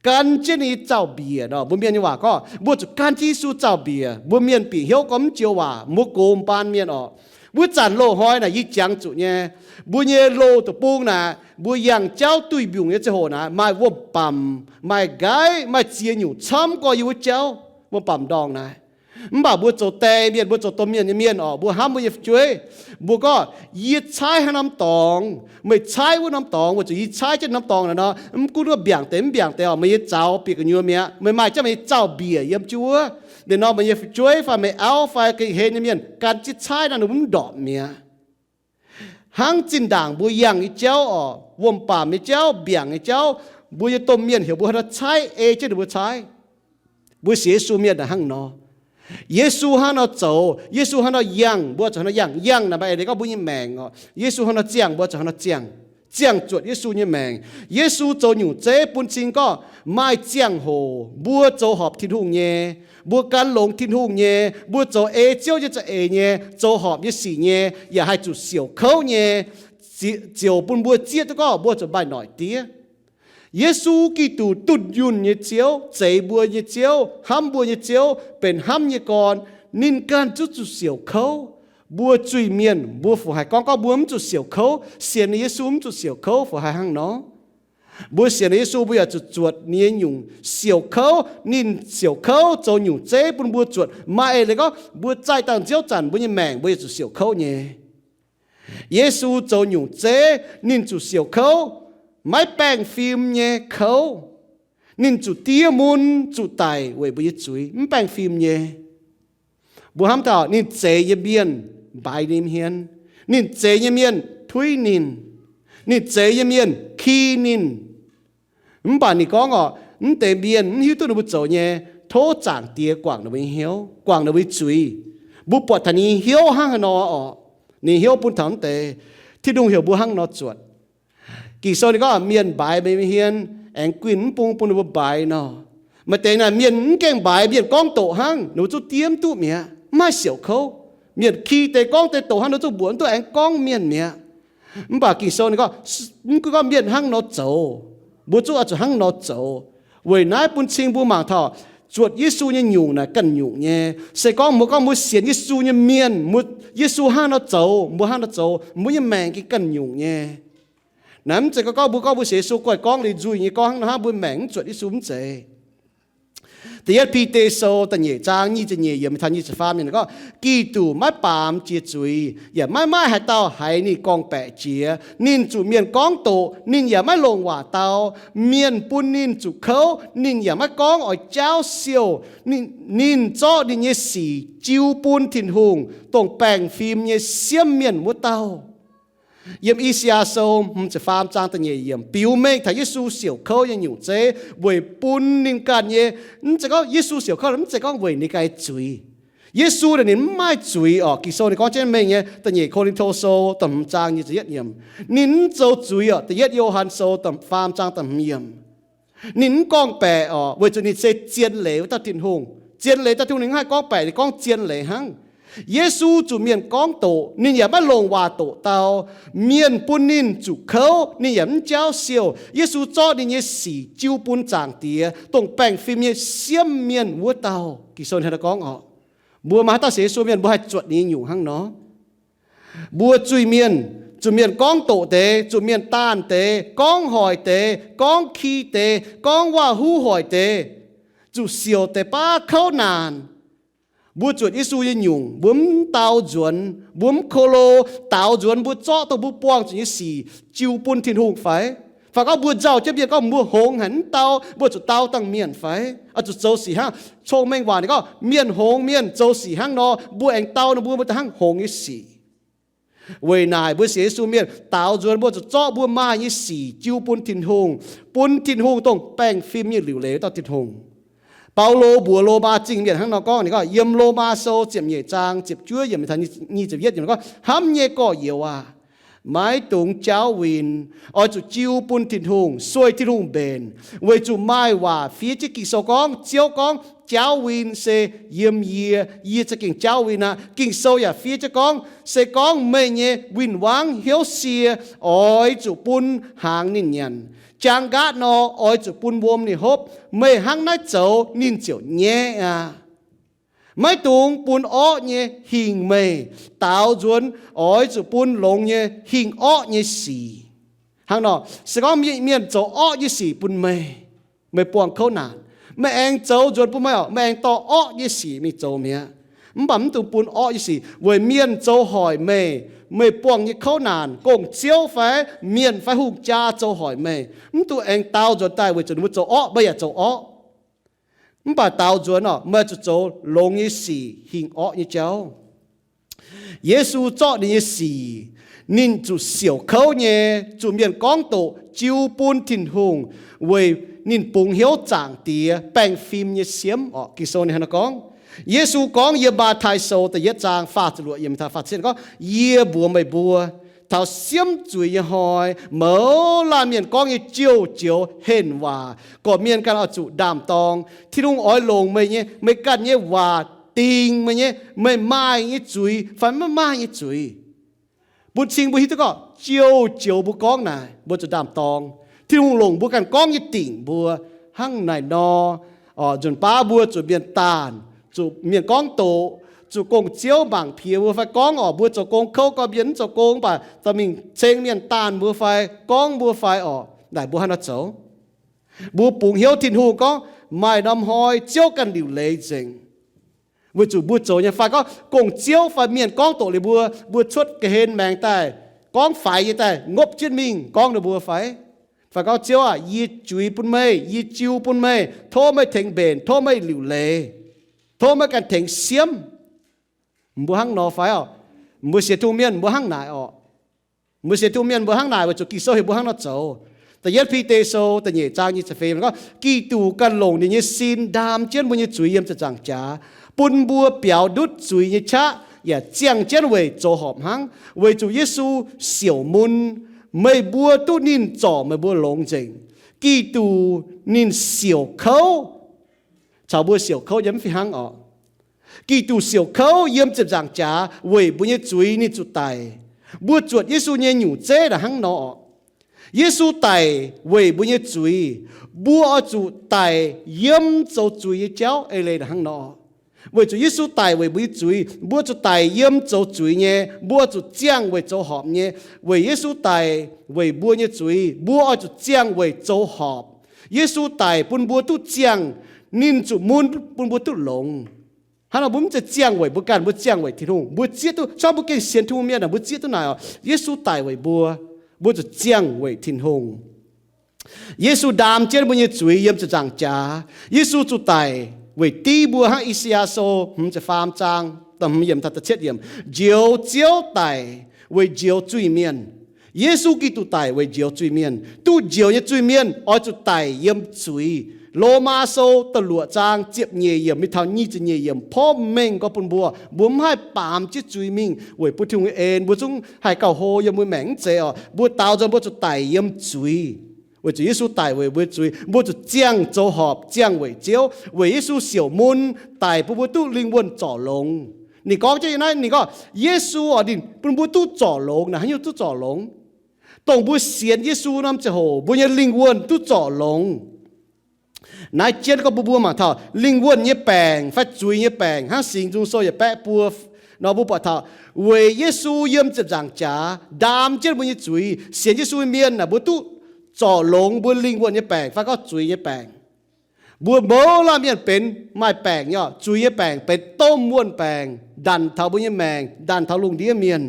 gan jienv ninh nyei zaux-mbiec nor. Mbuo mienh nyei waac gorngv mbuo zuqc gan jienv Yesu zaux-mbiec. Mbuo mienh bieqc hnyouv gorngv mv joux waac, mbuo gox m'baan mienh orqc. Wuov zanc loz-hnoi naaic yie jangx zuqc nyei, mbuo nyei loz deic-bung naaic, mbuo yangh jauv duih mbiungc nyei ziangh hoc naaic, maaih wuom-bamc, maaih nqaiv, maaih ziex nyungc camv gorx yiem wuov jauv wuom-bamc ndorngh naaic. Mv baac mbuo zoux die mienh, mbuo zoux domh mienh nyei mienh orqc, mbuo hnamv mbuo nyei fu'jueiv, mbuo gorngv, yie caaiv haaix norm dorngx, meih caaiv wuov norm dorngx, weic zuqc yie caaiv jienv norm dorngx naaic nor, mv gunv wuov mbiaangc deix mv mbiaangc deix orqc, meih nyei zaux bieqc gu'nyuoz mi'aqv, meih maaih jienv meih nyei zaux-mbiec yiem jienv wuov. Liuz nor meih nyei fu'jueiv fai meih auv fai gengh hlen nyei mienh gan jienv caaiv naaic, ninh mbuo mv ndorpc mi'aqv. Hnangv zinh ndaangc mbuo yangh nyei jauv orqc, wuom-bamc nyei jauv, mbiaangc nyei jauv, mbuo nyei domh mienh heuc mbuo haaix nor caaiv, ei jienv ninh mbuo caaiv. Mbuo sienx Yesu mienh naaic hnangv nor. Yesu hnangv nor zoux, Yesu hnangv nor yangh, mbuo zuqc hnangv nor yangh. Yangh naaic maaih eix leiz gorngv mbuo nyei maengc orqc, Yesu hnangv nor ziangh, mbuo zuqc hnangv nor ziangh. Ziangh zuotc Yesu nyei maengc. Yesu zoux nyungc zeiv bun cing gorngv maaih ziangh hoc mbuo zoux horpc Tin-Hungh nyei, mbuo gan longx Tin-Hungh nyei, mbuo zoux ei Ziouv nyei za'eix nyei, zoux horpc nyei sic nyei, yaac haih zuqc siouc kouv nyei, ziouc bun mbuo zieqv duqv gorngv mbuo zuqc maaih noic diev. Yesu Giduc, dunh yunh nyei Ziouv, zeix mbuo nyei Ziouv, hnamv mbuo nyei Ziouv, benx hnamv nyei gorn, ninh ganh zungv zuqc siouc kouv. Mbuo zuiz-mienh mbuo fungc haih gorngv gorngv mbuo mv zuqc siouc kouv, sienx ninh Yesu mv zuqc siouc kouv, fungc haih hnangv nor? Mbuo sienx ninh Yesu mbuo yaac zuqc zuotc ninh nyei nyungc siouc kouv. Ninh siouc kouv zoux nyungc zeiv bun mbuo zuotc. Maaih eix leiz gorngv mbuo zaih dangh nziouv zanc mbuo nyei maengc mbuo yaac zuqc siouc kouv nyei. Yesu zoux nyungc zeiv ninh zuqc siouc kouv, maiv baengh fim nyei kouv. Ninh zuqc diev mun, zuqc daic weic mbuo nyei zuiz, mv baengh fim nyei. Mbuo hnamv taux ninh zeix nyei mienh mbaix ninh hmien, ninh zeix nyei mienh tuiv ninh, ninh zeix nyei mienh ki ninh. Mv baac ninh gorngv orqc, mv deix mienh mv hiuv duqv ninh mbuo zoux nyei, tov Zaangc Diex guangc ninh mbuo nyei hnyouv, guangc ninh mbuo nyei zuiz. Mbuo buatc taux ninh nyei hnyouv hnangv haaix nor orqc, ninh hnyouv bun taux mv deix. Tin-Hungh heuc mbuo hnangv nor zuotc. Ging-Sou ninh gorngv, mienh mbaix meih nyei hmien, aengx guinh mv bung bun ninh mbuo mbaix nor. Maaih deix naaic mienh mv gaengh mbaix, mienh gorngv doqc hnangv, ninh mbuo zungv diev mv duqv mi'aqv, mv haih siouc kouv. Mienh ki deix gorngv deix doqc hnangv nor zungv mbuoqc, mv duqv aengx gorngv mienh mi'aqv. Mv baac Ging-Sou ninh gorngv, mv gunv gorngv mienh hnangv nor zoux, mbuo zungv oix zuqc hnangv nor zoux. Weic naaiv bun cing mbuo mangc taux zuotc Yesu nyei nyungc naaic ganh nyungc nyei. Se gorngv mbuo gorngv mbuo sienx Yesu nyei mienh, mbuo, Yesu hnangv nor zoux, mbuo hnangv nor zoux, mbuo nyei maengc gengh ganh nyungc nyei. Naaiv mv zeiz gorngv mbuo gorngv mbuo sienx Yesu guaih gorngv liuz nzuih nyei gorngv hnangv nor hnangv mbuo maengc mv zuotc Yesu, mv zeiz. Da'yietv Bide Sou da'nyeic zaang nyic ziepc nyeic yiemc taux nyic ziepc faam yiemc gorngv, Giduc maiv baamz jiex zuiz, yaac maiv maaih haaix dauh haiz ninh gorngv-baeqc jiex. Ninh zuqc mienh gorngv doqc, ninh yaac maiv longc waac dau. Mienh bun ninh zuqc kouv, ninh yaac maiv gorngv oix jaauv siouh. Ninh, ninh zorqv ninh nyei sic jiu bun Tin-Hungh, dongh baengh fim nyei siemv mienh wuov dauh. Yiem I^saa^yaa Sou hmz ziepc faam zaang da'nyeic yiemc biux mengh taux Yesu siouc kouv nyei nyungc zeiv weic bun ninh ganh nyei, mv zeiz gorngv Yesu siouc kouv mv zeiz gorngv weic ninh ganh nyei zuiz. Yesu naaic ninh mv maaih zuiz orqc. Ging-Sou ninh gorngv jienv mengh nyei, da'nyeic Ko^lin^to Sou da'hmz zaang nyic ziepc yietv yiemc. Ninh mv zoux zuiz orqc. Da'yietv Yo^han Sou da'faam zaang da'hmz yiemc. Ninh mv gorngv-baeqc orqc, weic zuqc ninh se zien leiz wuov dauh Tin-Hungh. Zien leiz dauh Tin-Hungh ninh mv haih gorngv-baeqc, ninh gorngv zien leiz hnangv. Yesu zuqc mienh gorngv doqc, ninh yaac maiv longc waac doqc dau. Mienh bun ninh zuqc kouv, ninh yaac mv jaauv siouh. Yesu zorqv ninh nyei sic jiu bun Zaangc Diex, dongh baengh fim nyei siemv mienh wuov dauh. Ging-Sou ninh hnangv naaiv gorngv orqc. Mbuo maaih haaix dauh sienx Yesu mienh, mbuo haih zuotc ninh nyei nyungc hnangv nor. Mbuo zuiz-mienh, zuqc mienh gorngv doqc deix, zuqc mienh daanh deix, gorngv hoic deix, gorngv ki deix, gorngv waac-huv hoic deix, zuqc siouc deix baav kouv naanc. Mbuo zuotc Yesu nyei nyungc, mbuo mv dau nzuonx, mbuo mv ko lo, daaux nzuonx mbuo zorqv dongh mbuo buangh zuqc nyei sic jiu bun Tin-Hungh fai? Fai gorngv mbuo nzauh jienv mienh gorngv mbuo hngongx haic mv dau, mbuo zuqc dau dangh mienh fai? Oix zuqc zoux sic hnangv. Cong-mengh waac ninh gorngv mienh hngongx mienh zoux sic hnangv nor, mbuo aengx dau nor mbuo, mbuo daaih hnangv hngongx nyei sic. Weic naaic mbuo sienx Yesu mienh daaux nzuonx mbuo zuqc zorqv mbuo maaih nyei sic jiu bun Tin-Hungh, bun Tin-Hungh dongh baengh fim nyei liuc leiz wuov dauh Tin-Hungh. Baulo mbuox Lomaa Zingh mienh hnangv nor gorngv, ninh gorngv yiem Lomaa Sou ziepc nyeic zaang ziepc juov yiemc taux nyic ziepc yietv yiemc gorngv, Hnamv nyei gorx-youz aah! Maiv dungx jaauv win. Oix zuqc jiu bun Tin-Hungh, sueih Tin-Hungh mbenc, weic zuqc maaih waac fiev jienv Ging-Sou gorngv, Ziouv gorngv, Jaauv win se yiem yie, yie za'gengh jaauv win aqv. Ging-Sou yaac fiev jienv gorngv, Se gorngv meih nyei win-wangv hnyouv sie, oix zuqc bun hnaangx ninh nyanc. Jaang nqaatv nor, oix zuqc bun wuom ninh hopv. Meih hnangv naaiv zoux, ninh ziouc nyaiv aqv. Maiv dungx bun orqv nyei hingh meih. Daaux nzuonx oix zuqc bun longx nyei hingh orqv nyei sic. Hnangv nor, se gorngv mienh zoux orqv nyei sic bun meih, meih buangh kouv naanc, meih aengx zoux nzuonx bun meih orqc, meih aengx dorh orqv nyei sic mingh zoux mi'aqv. Mv baac mv dungx bun orqv nyei sic weic mienh zoux hoic meih, meih buangh nyei kouv naanc, gong-ziouv fai mienh fai hungh jaa zoux hoic meih. Mv dungx aengx daaux nzuonx daaih weic zuqc ninh mbuo zoux orqv, meih yaac zoux orqv. Mv baac daaux nzuonx orqc, meih zuqc zoux longx nyei sic, hingh orqv nyei jauv. Yesu zorqv ninh nyei sic, ninh zuqc siouc kouv nyei, zuqc mienh gorngv doqc, jiu bun Tin-Hungh, weic ninh bungx hnyouv Zaangc Diex baengh fim nyei siemv orqc. Ging-Sou ninh hnangv naaiv gorngv. Yesu gorngv yiem Matv^tai Sou da'yietv zaang faah ziepc luoqc yiemc taux faah ziepc gorngv, Yie mbuox meih mbuo, taux siemv zuiz nyei hnoi, mouz laanh mienh gorngv nyei jouh joux henh waac gorqv-mienh ganh oix zuqc ndaam-dorng. Tin-Hungh oix longc meih nyei, meih ganh nyei waac dingc meih nyei, meih maaih nyei zuiz fai maiv maaih nyei zuiz. Bun cing mbuo hiuv duqv gorngv jouh joux mbuo gorngv naaic mbuo zuqc ndaam-dorng. Tin-Hungh longc mbuo ganh gorngv nyei dingc mbuo. Hnangv naaic nor, nzunc baav mbuo zuqc mienh daanh, zuqc mienh gorngv doqc, zuqc gong-ziouv mangc piex mbuo fai gorngv orqc, mbuo zoux gong kouv gorqv-mienh mv zoux gong, mv baac dorh mingh ceng mienh daanh mbuo fai gorngv mbuo fai orqc, naaic mbuo hnangv naaiv zoux. Mbuo bungx hnyouv Tin-Hungh gorngv, maaih norm hnoi Ziouv ganh liuc leiz nzengc. Weic zuqc mbuo zoux nyei fai gorngv gong-ziouv fai mienh gorngv doqc liuz mbuo, mbuo cuotv ga'hlen maengx daaih, gorngv faix nyei daaih ngopv jienv mingh gorngv ninh mbuo fai? Fai gorngv, Ziouv aah! Yie juix bun meih, yie jiu bun meih, tov meih tengx mbenc, tov meih liuc leiz, tov meih ganh tengx siemv. Mbuo hnangv nor fai orqc? Mbuo sienx Tin-Hungh mienh mbuo hnangv naaic orqc? Mbuo sienx Tin-Hungh mienh mbuo hnangv naaic weic zuqc Ging-Sou heuc mbuo hnangv nor zoux. Da'yietv Bide Sou da'nyeic zaang nyic ziepc feix gorngv, Giduc ganh longc ninh nyei sin ndaam jienv mbuo nyei zuiz yiem ziepc nzaangc jaax, bun mbuo biaux ndutv zuiz nyei qaqv, yaac ziangh jienv weic zoux horpc hnangv. Weic zuqc Yesu siouc mun, meih mbuo duqv ninh zorc meih mbuo longx nzengc. Giduc ninh siouc kouv caux mbuo siouc kouv nyei mv fih hnangv orqc. Giduc siouc kouv yiem ziepc nzaangc jaax weic mbuo nyei zuiz ninh zuqc daic. Mbuo zuotc Yesu nyei nyungc zeiv naaic hnangv nor oc. Yesu daic weic mbuo nyei zuiz. Mbuo oix zuqc daic yiem zoux zuiz nyei jauv. Eix leiz naaic hnangv nor, weic zuqc Yesu daic weic mbuo nyei zuiz, mbuo zuqc daic yiem zoux zuiz nyei. Mbuo zuqc ziangh weic zoux horpc nyei. Weic Yesu daic weic mbuo nyei zuiz, mbuo oix zuqc ziangh weic zoux horpc. Yesu daic bun mbuo duqv ziangh, ninh zuqc mun bun mbuo duqv longx. Hnangv nor mbuo mv zeiz ziangh weic mbuo ganh, mbuo ziangh weic Tin-Hungh. Mbuo zieqv duqv, se gorngv mbuo gengh sienx Tin-Hungh mienh naaic, mbuo zieqv duqv naaic oc, Yesu daic weic mbuo, mbuo zuqc ziangh weic Tin-Hungh. Yesu ndaam jienv mbuo nyei zuiz yiem ziepc nzaangc jaax. Yesu zuqc daic weic div mbuo hnangv I^saa^yaa Sou hmz ziepc faam zaang da'hmz yiemc taux da'cietv yiemc, njoux Ziouv daic weic njoux zuiz-mienh. Yesu Giduc daic weic njoux zuiz-mienh. Duqv njoux nyei zuiz-mienh oix zuqc daic yiem zuiz. Lomaa Sou da'luoqc zaang ziepc nyeic yiemc mingh taux nyic ziepc nyeic yiemc porv mengh gorngv bun mbuo, mbuo mv haih baamz jienv zuiz mingh weic bun Tin-Hungh nyei en. Mbuo zungv haih gauh hlo yiem mbuo maengc mv zeiz oc. Mbuo daaux nzung mbuo zuqc daic yiem zuiz, weic zuqc Yesu daic weic mbuo nyei zuiz. Mbuo zuqc ziangh zoux horpc, ziangh weic Ziouv, weic Yesu siouc mun daic bun mbuo duqv lingh wuonh zorc longx. Ninh gorngv jienv naaiv, ninh gorngv Yesu oc, ninh bun mbuo duqv zorc longx. Naaic haaix nyungc duqv zorc longx? Dongh mbuo sienx Yesu norm ziangh hoc mbuo nyei lingh wuonh duqv zorc longx. Naaiv jienv gorngv bun mbuo mangc taux lingh wuonh nyei baengc fai zuiz nyei baengc hnangv Singx Nzung Sou yietc baeqv buo nor, mbuo buatc taux weic Yesu yiem ziepc nzaangc jaax ndaam jienv mbuo nyei zuiz. Sienx Yesu nyei mienh naaic mbuo duqv zorc longx mbuo lingh wuonh nyei baengc fai gorngv zuiz nyei baengc. Mbuo mouz laanh mienh benx maaih baengc nyei oc. Zuiz nyei baengc benx domh wuonh baengc ndanc taux mbuo nyei maengc, ndanc taux lungh ndiev mienh.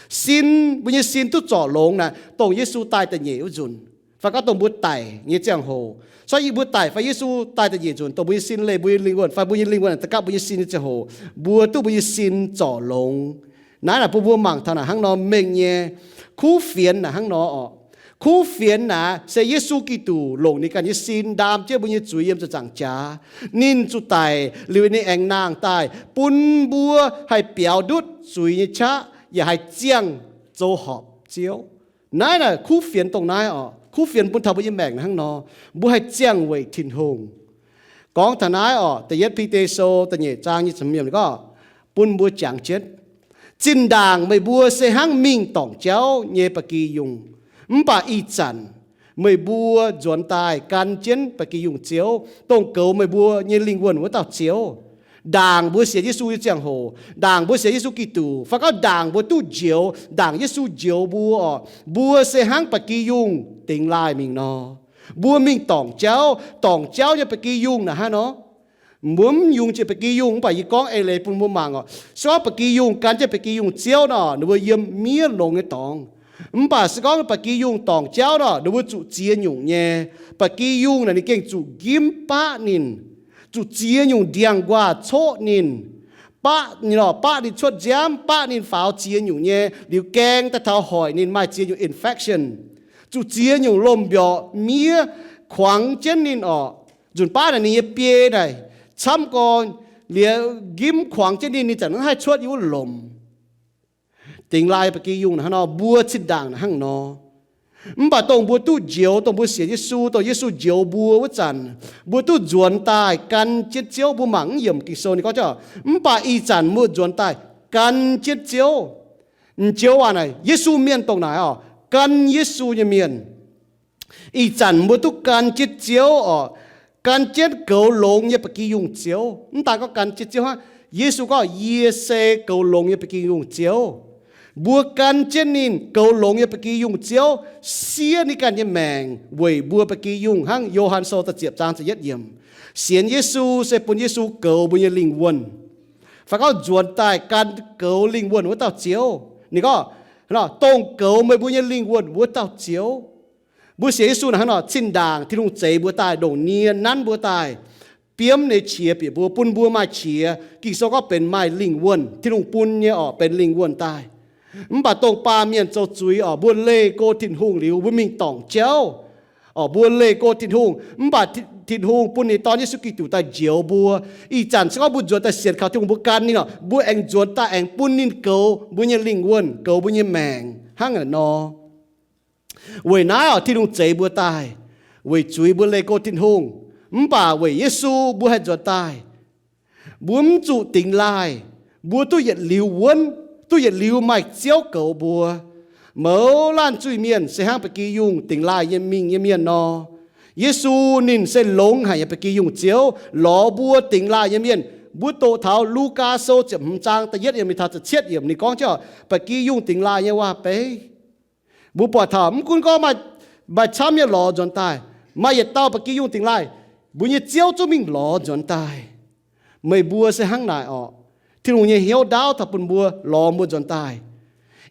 Sin, mbuo nyei sin duqv zorc longx naaic dongh Yesu daaih da'nyeic wuov nzunc, fai gorngv dongh mbuo daic nyei ziangh hoc. Se gorngv mbuo daic fai Yesu daaih da'nyeic nzunc, dongh mbuo nyei sin leih mbuo nyei lingh wuonh fai mbuo nyei lingh wuonh da'gapv mbuo nyei sin nyei ziangh hoc, mbuo duqv mbuo nyei sin zorc longx. Naaiv naaic bun mbuo mangc taux naaic hnangv nor mengh nyei. Kuv fienx naaic hnangv nor oc. Kuv fienx naaic se Yesu Giduc longc ninh ganh nyei sin ndaam jienv mbuo nyei zuiz yiem ziepc nzaangc jaax. Ninh zuqc daic liuz ninh aengx nangh daaih bun mbuo haih biaux ndutv zuiz nyei qaqv yaac haih ziangh zoux horpc Ziouv. Naaiv naaic kuv fienx dongh naaiv oc. Kuv fienx bun taux mbuo nyei maengc hnangv nor, mbuo haih ziangh weic Tin-Hungh. Gorngv taux naaiv oc, da'yietv Bide Sou da'nyeic zaang nyei ziepc hmz yiemc gorngv, bun mbuo jangx jienv, zinh ndaangc meih mbuo se hnangv mingh dorngc jauv nyei ba'gi yungh, mv baac ih zanc meih mbuo nzuonx daaih gan jienv ba'gi yungh Ziouv, dongh goux meih mbuo nyei lingh wuonh wuov dauh Ziouv. Ndaangc mbuo sienx Yesu nyei ziangh hoc, ndaangc mbuo sienx Yesu Giduc, fai gorngv ndaangc mbuo duqv njoux, ndaangc Yesu njoux mbuo oc, mbuo se hnangv ba'gi yungh dingx laaih mingh nor. Mbuo mingh dorngc jauv, dorngc jauv nyei ba'gi yungh naaic hnangv nor. Mbuo mv yungz jiex ba'gi yungh, mv baac yie gorngv eix leiz bun mbuo mangc oc. Se gorngv ba'gi yungh gan jienv ba'gi yungh Ziouv nor, ninh mbuo yiem miev longx nyei dorngx. Mv baac se gorngv ba'gi yungh dorngc jauv nor, ninh mbuo zuqc ziex nyungc nyei. Ba'gi yungh naaic ninh gengh zuqc njimv baqv ninh, zuqc ziex nyungc ndiangx-nquaah coqv ninh, baqv ninh, baqv ninh cuotv nziaamv, baqv ninh faaux ziex nyungc nyei, liuz gaeng daaih taux hoic ninh maaih ziex nyungc infection, zuqc ziex nyungc lomh mbiorqc miev kuangx jienv ninh oc. Nzunc baav naaic ninh nyei biei naaic camv gorn, liuz njimv kuangx jienv ninh, ninh zanc maiv haih cuotv yiem wuov lomc. Dingx laaih ba'gi yungh naaic hnangv nor, mbuo zinh ndaangc naaic hnangv nor. Mv baac dongh mbuo duqv njoux, dongh mbuo sienx Yesu, dongh Yesu njoux mbuo wuov zanc, mbuo duqv nzuonx daaih gan jienv Ziouv. Mbuo mangc mv yiemc Ging-Sou ninh gorngv, mv baac ih zanc mbuo nzuonx daaih gan jienv Ziouv. M'njoux waac naaic Yesu mienh dongh naaic oc, gan Yesu nyei mienh. Ih zanc mbuo duqv gan jienv Ziouv oc, gan jienv goux longx nyei ba'gi yungh Ziouv. Mv daan gorngv gan jienv Ziouv hnangv, Yesu gorngv, yie se goux longx nyei ba'gi yungh Ziouv. Mbuo gan jienv ninh goux longx nyei ba'gi yungh Ziouv, siev ninh ganh nyei maengc weic mbuo ba'gi yungh hnangv Yo^han Sou da'ziepc zaang ziepc yietv yiemc. Sienx Yesu se bun Yesu goux mbuo nyei lingh wuonh. Fai gorngv nzuonx daaih gan goux lingh wuonh wuov dauh Ziouv. Ninh gorngv, dongh goux meih mbuo nyei lingh wuonh wuov dauh Ziouv. Mbuo sienx Yesu naaic hnangv nor, zinh ndaangc Tin-Hungh zeix mbuo daaih, ndongc nie nanv mbuo daaih, biomv ninh nyei qiex bieqc mbuo, bun mbuo maaih qiex. Ging-Sou gorngv benx maaih lingh wuonh, Tin-Hungh bun nyei oc, benx lingh wuonh daaih. Mv baac dongh baamh mienh zoux zuiz oc, mbuo leih go Tin-Hungh liuz, mbuo mingh dorngc jauv oc, mbuo leih go Tin-Hungh. Mv baac Tin-Hungh bun ninh Dorn Yesu Giduc daaih njoux mbuo. Ih zanc se gorngv mbuo nzuonx daaih sienx kaux Tin-Hungh mbuo gan ninh oc, mbuo aengx nzuonx daaih aengx bun ninh goux mbuo nyei lingh wuonh, goux mbuo nyei maengc hnangv naaic nor. Weic naaiv oc, Tin-Hungh zeix mbuo daaih, weic zuiz mbuo leih go Tin-Hungh. Mv baac weic Yesu mbuo haih nzuonx daaih. Mbuo mv zuqc dingx laaih, mbuo duqv yietc liuz wuonv, duqv yietc liuz maaih Ziouv goux mbuo. Mouz laanh zuiz-mienh se hnangv ba'gi yungh dingx laaih nyei mingh nyei mienh nor. Yesu ninh se longx haic nyei ba'gi yungh Ziouv, lorz mbuo dingx laaih nyei mienh. Mbuo doqc taux Lugaa Sou ziepc hmz zaang da'yietv yiemc mingh taux da'cietv yiemc, ninh gorngv jienv ba'gi yungh dingx laaih nyei waac-beiv. Mbuo buatc taux mv gunv gorngv maaih, maaih camv nyei lorz nzuonx daaih, maaih yietc dauh ba'gi yungh dingx laaih, mbuo nyei Ziouv zungv mingh lorz nzuonx daaih. Meih mbuo se hnangv naaic orqc. Tin-Hungh nyei hnyouv ndaauv taux bun mbuo, lorz mbuo nzuonx daaih.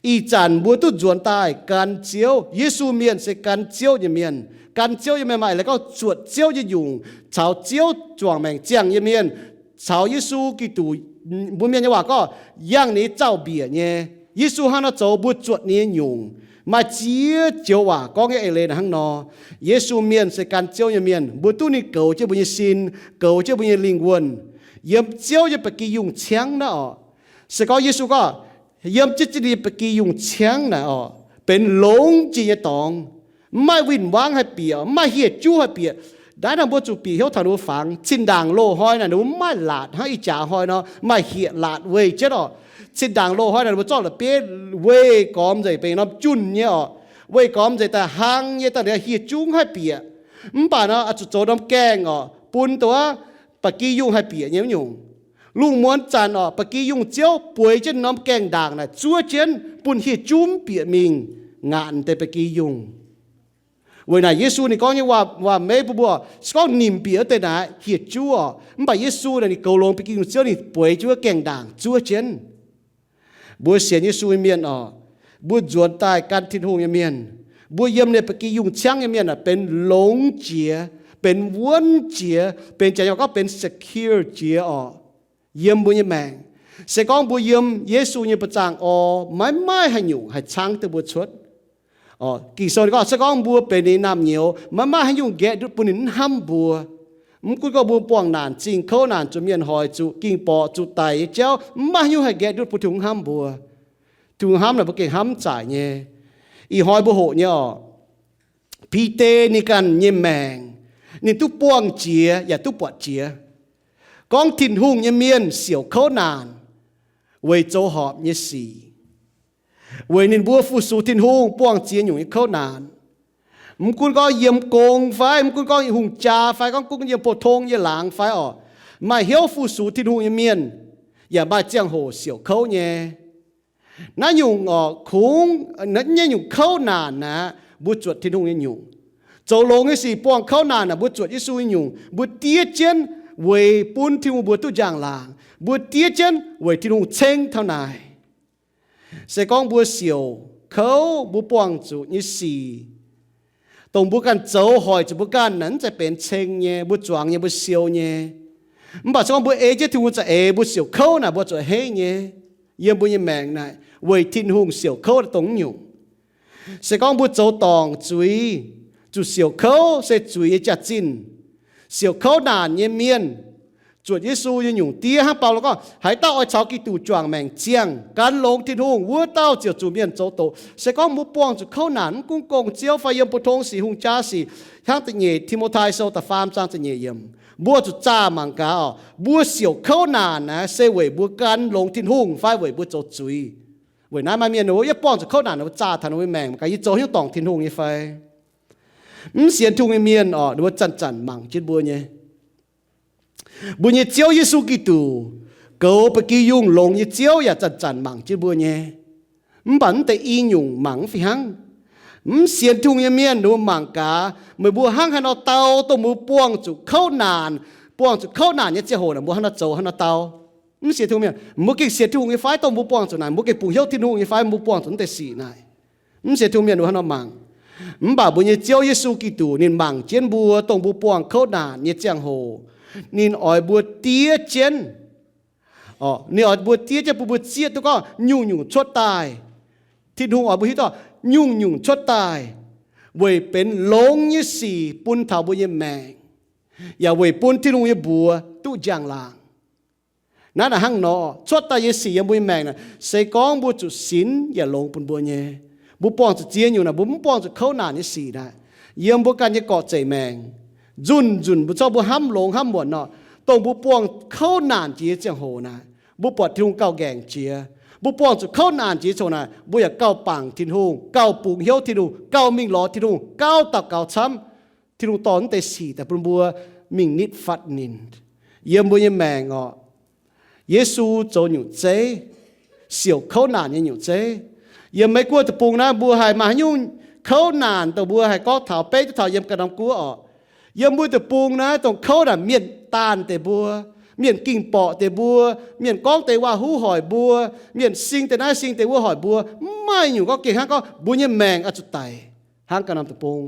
Ih zanc mbuo duqv nzuonx daaih gan Ziouv. Yesu mienh se gan Ziouv nyei mienh. Gan Ziouv nyei mienh maaih eix leiz gorngv zuotc Ziouv nyei nyungc, caux Ziouv juangc maengc ziangh nyei mienh, caux Yesu Giduc, mbuo Mienh nyei waac gorngv yangh ninh nyei zaux-mbiec nyei. Yesu hnangv nor zoux mbuo zuotc ninh nyei nyungc. Maaih ziex joux waac gorngv nyei eix leiz naaic hnangv nor. Yesu mienh se gan Ziouv nyei mienh, mbuo duqv ninh goux jienv mbuo nyei sin, goux jienv mbuo nyei lingh wuonh. Yiem Ziouv nyei ba'gi yungh ciangv naaiv orqc. Se gorngv Yesu gorngv, yiem jienv ninh nyei ba'gi yungh ciangv naaic orqc, benx longx jiex nyei dorngx. Mv maaih win-wangv haih bieqc, mv maaih hieh juv haih bieqc. Naaiv nor mbuo zuqc bieqc hnyouv taux ninh mbuo fangx. Cin-ndaangc loz-hnoi naaic ninh mbuo mv maaih laatc hnangv ih jaax hnoi nor maaih hieh laatc weih jienv orqc. Cin-ndaangc loz-hnoi naaic ninh mbuo zorqv la'bieiv weih gormx nzengc benx norm junh nyei orqc. Weih gormx nzengc daaih hlang nyei daaih liuz hieh juv mv haih bieqc. Mv baac nor zuqc zoux norm gaengh orqc, bun dongh ba'gi yungh haih bieqc nyei wuov nyungc. Lungh muonz zanc orqc, ba'gi yungh ziouv bueix jienv norm gaengh ndaangc naaic zuov jienv bun hieh juv mv bieqc mingh ngaatc deix ba'gi yungh. Weic naaic Yesu ninh gorngv nyei waac-meiv bun mbuo, se gorngv nimc bieqc wuov deix naaic hieh juv orqc. Mv baac Yesu naaic ninh goux longx ba'gi yungh ziouv, ninh bueix jienv wuov gaengh ndaangc zuov jienv. Mbuo sienx Yesu nyei mienh orqc, mbuo nzuonx daaih gan Tin-Hungh nyei mienh, mbuo yiem ninh ba'gi yungh ciangv nyei mienh aah, benx longx jiex, benx wuonv jiex, benx jaax nyei gorngv benx secure jiex orqc. Yiem mbuo nyei maengc, se gorngv mbuo yiem Yesu nyei buoz-zaangc orqc, maiv maaih haaix nyungc haih caangv duqv mbuo cuotv. Ging-Sou gorngv se gorngv mbuo benx ninh nyei naamh nyouz, maiv maaih haaix nyungc nqaeqv ndutv bun ninh mv hnamv mbuo. Mv gunv gorngv mbuo buangh naanc, zingh kouv naanc, zuqc mienh hoic, zuqc ging-borqc, zuqc daic nyei jauv, mv maaih haaix nyungc haih nqaeqv ndutv bun Tin-Hungh hnamv mbuo. Tin-Hungh hnamv naaic mbuo gengh hnamv zaaic nyei. Ih hnoi mbuo hoqc nyei orqc, Bide ninh ganh nyei maengc, ninh duqv buangh jiex yaac duqv buatc jiex gorngv Tin-Hungh nyei mienh siouc kouv naanc weic zoux horpc nyei sic. Weic ninh mbuo fu-sux Tin-Hungh buangh ziex nyungc nyei kouv naanc. Mv gunv gorngv yiem gong fai, mv gunv gorngv hungh jaa fai, gorngv gunv yiem pou-tong nyei laangz fai orqc, maaih hnyouv fu-sux Tin-Hungh nyei mienh yaac maaih ziangh hoc siouc kouv nyei. Naaiv nyungc orqc, kungx, naaiv nyungc kouv naanc naaic, mbuo zuotc Tin-Hungh nyei nyungc. Zoux longx nyei sic buangh kouv naanc naaic, mbuo zuotc Yesu nyei nyungc. Mbuo diev jienv weic bun Tin-Hungh mbuo duqv njang-laangc. Mbuo diev jienv weic Tin-Hungh ceng taux naaic. Se gorngv mbuo siouc kouv, mbuo buangh zuqc nyei sic, dongh mbuo ganh zoux hoic zuqc mbuo ganh naaic, mv zeiz benx ceng nyei, mbuo zuangx nyei, mbuo siou nyei. Mv baac se gorngv mbuo ei jienv Tin-Hungh za'eix, mbuo siouc kouv naaic, mbuo zuqc heiv nyei. Yiem mbuo nyei maengc naaic, weic Tin-Hungh siouc kouv dongh nyungc. Se gorngv mbuo zoux dorngc zuiz, zuqc siouc kouv se zuiz nyei jaax-zinh. Siouc kouv naanc nyei mienh zuotc Yesu nyei nyungc diev hnangv Baulo gorngv, haaix dauh oix caux Giduc juangc maengc ziangh, gan longx Tin-Hungh, wuov dauh ziouc zuqc mienh zoux doqc. Se gorngv mbuo buangh zuqc kouv naanc, mv gunv gong-ziouv fai yiem pou-tong sic, hungh jaa sic, hnangv da'nyeic Ti^mo^tai Sou da'faam zaang ziepc nyeic yiemc, mbuo zuqc zaah mangc gaax orqc, mbuo siouc kouv naanc naaic se weic mbuo gan longx Tin-Hungh fai weic mbuo zoux zuiz. Weic naaiv maaih mienh wuov, yie buangh zuqc kouv naanc, ninh mbuo zaah taux ninh mbuo maengc mangc gaax yie zoux hnyouv dorngc Tin-Hungh nyei fai. Mv sienx Tin-Hungh nyei mienh orqc, ninh mbuo zanc-zanc mangc jienv mbuo nyei. Mbuo nyei Ziouv Yesu Giduc, goux ba'gi yungh longx nyei Ziouv yaac zanc-zanc mangc jienv mbuo nyei. Mv baac mv deix i nyungc mangc mv fih hnangv. Mv sienx Tin-Hungh nyei mienh, ninh mbuo mangc gaax, meih mbuo hnangv haaix nor dau dongh mbuo buangh zuqc kouv naanc, buangh zuqc kouv naanc nyei ziangh hoc naaic, mbuo hnangv nor zoux hnangv nor dau. Mv sienx Tin-Hungh mienh, mbuo gengh sienx Tin-Hungh nyei fai dongh mbuo buangh zuqc naaic, mbuo gengh bungx hnyouv Tin-Hungh nyei fai mbuo buangh zuqc mv deix sic naaic? Mv sienx Tin-Hungh mienh, mbuo hnangv nor mangc. Mv baac mbuo nyei Ziouv Yesu Giduc ninh mangc jienv mbuo dongh mbuo buangh kouv naanc nyei ziangh hoc, ninh oix mbuo diev jienv. Ninh oix mbuo diev jienv bun mbuo zieqv duqv gorngv nyungc-nyungc cuotv daaih. Tin-Hungh oix mbuo hiuv duqv nyungc-nyungc cuotv daaih weic benx longx nyei sic bun taux mbuo nyei maengc, yaac weic bun Tin-Hungh nyei mbuox duqv njang-laangc. Naaiv naaic hnangv nor, cuotv daaih nyei sic yiem mbuo nyei maengc naaic, se gorngv mbuo zuqc sinx yaac longx bun mbuo nyei. Mbuo buangh zuqc ziex nyungc naaic, mbuo mv buangh zuqc kouv naanc nyei sic naaic, yiem mbuo ganh nyei gorqv-zeic maengc, nzunc-nzunc mbuo zorqv mbuo hnamv longx hnamv muonc nor, Dongh mbuo buangh kouv naanc jiex ziangh hoc naaic, mbuo buatc Tin-Hungh gauh nqaengc jiex. Mbuo buangh zuqc kouv naanc jiex ziangh hoc naaic, mbuo yaac gauh bangc Tin-Hungh, gauh bungx hnyouv Tin-Hungh, gauh mingh lorz Tin-Hungh, gauh daux gaux camv, Tin-Hungh dorh naaiv deix sic daaih bun mbuo mingh nitv fatv ninh. Yiem mbuo nyei maengc orqc, Yesu zoux nyungc zeiv, siouc kouv naanc nyei nyungc zeiv. Yiem Meiv Guoqv deic-bung naaiv mbuo haih maaih haaix nyungc kouv naanc dongh mbuo haih gorngv taux, beiv duqv taux yiem ganh norm guoqv orqc. Yiem mbuo deic-bung naaiv dongh kouv naanc mienh daanh deix mbuo, mienh ging borqc deix mbuo, mienh gorngv deix waac-huv hoic mbuo, mienh sing deix naaiv sing deix wuov hoic mbuo, mv maaih nyungc gorngv gengh hnangv gorngv mbuo nyei maengc oix zuqc daic hnangv ganh norm deic-bung.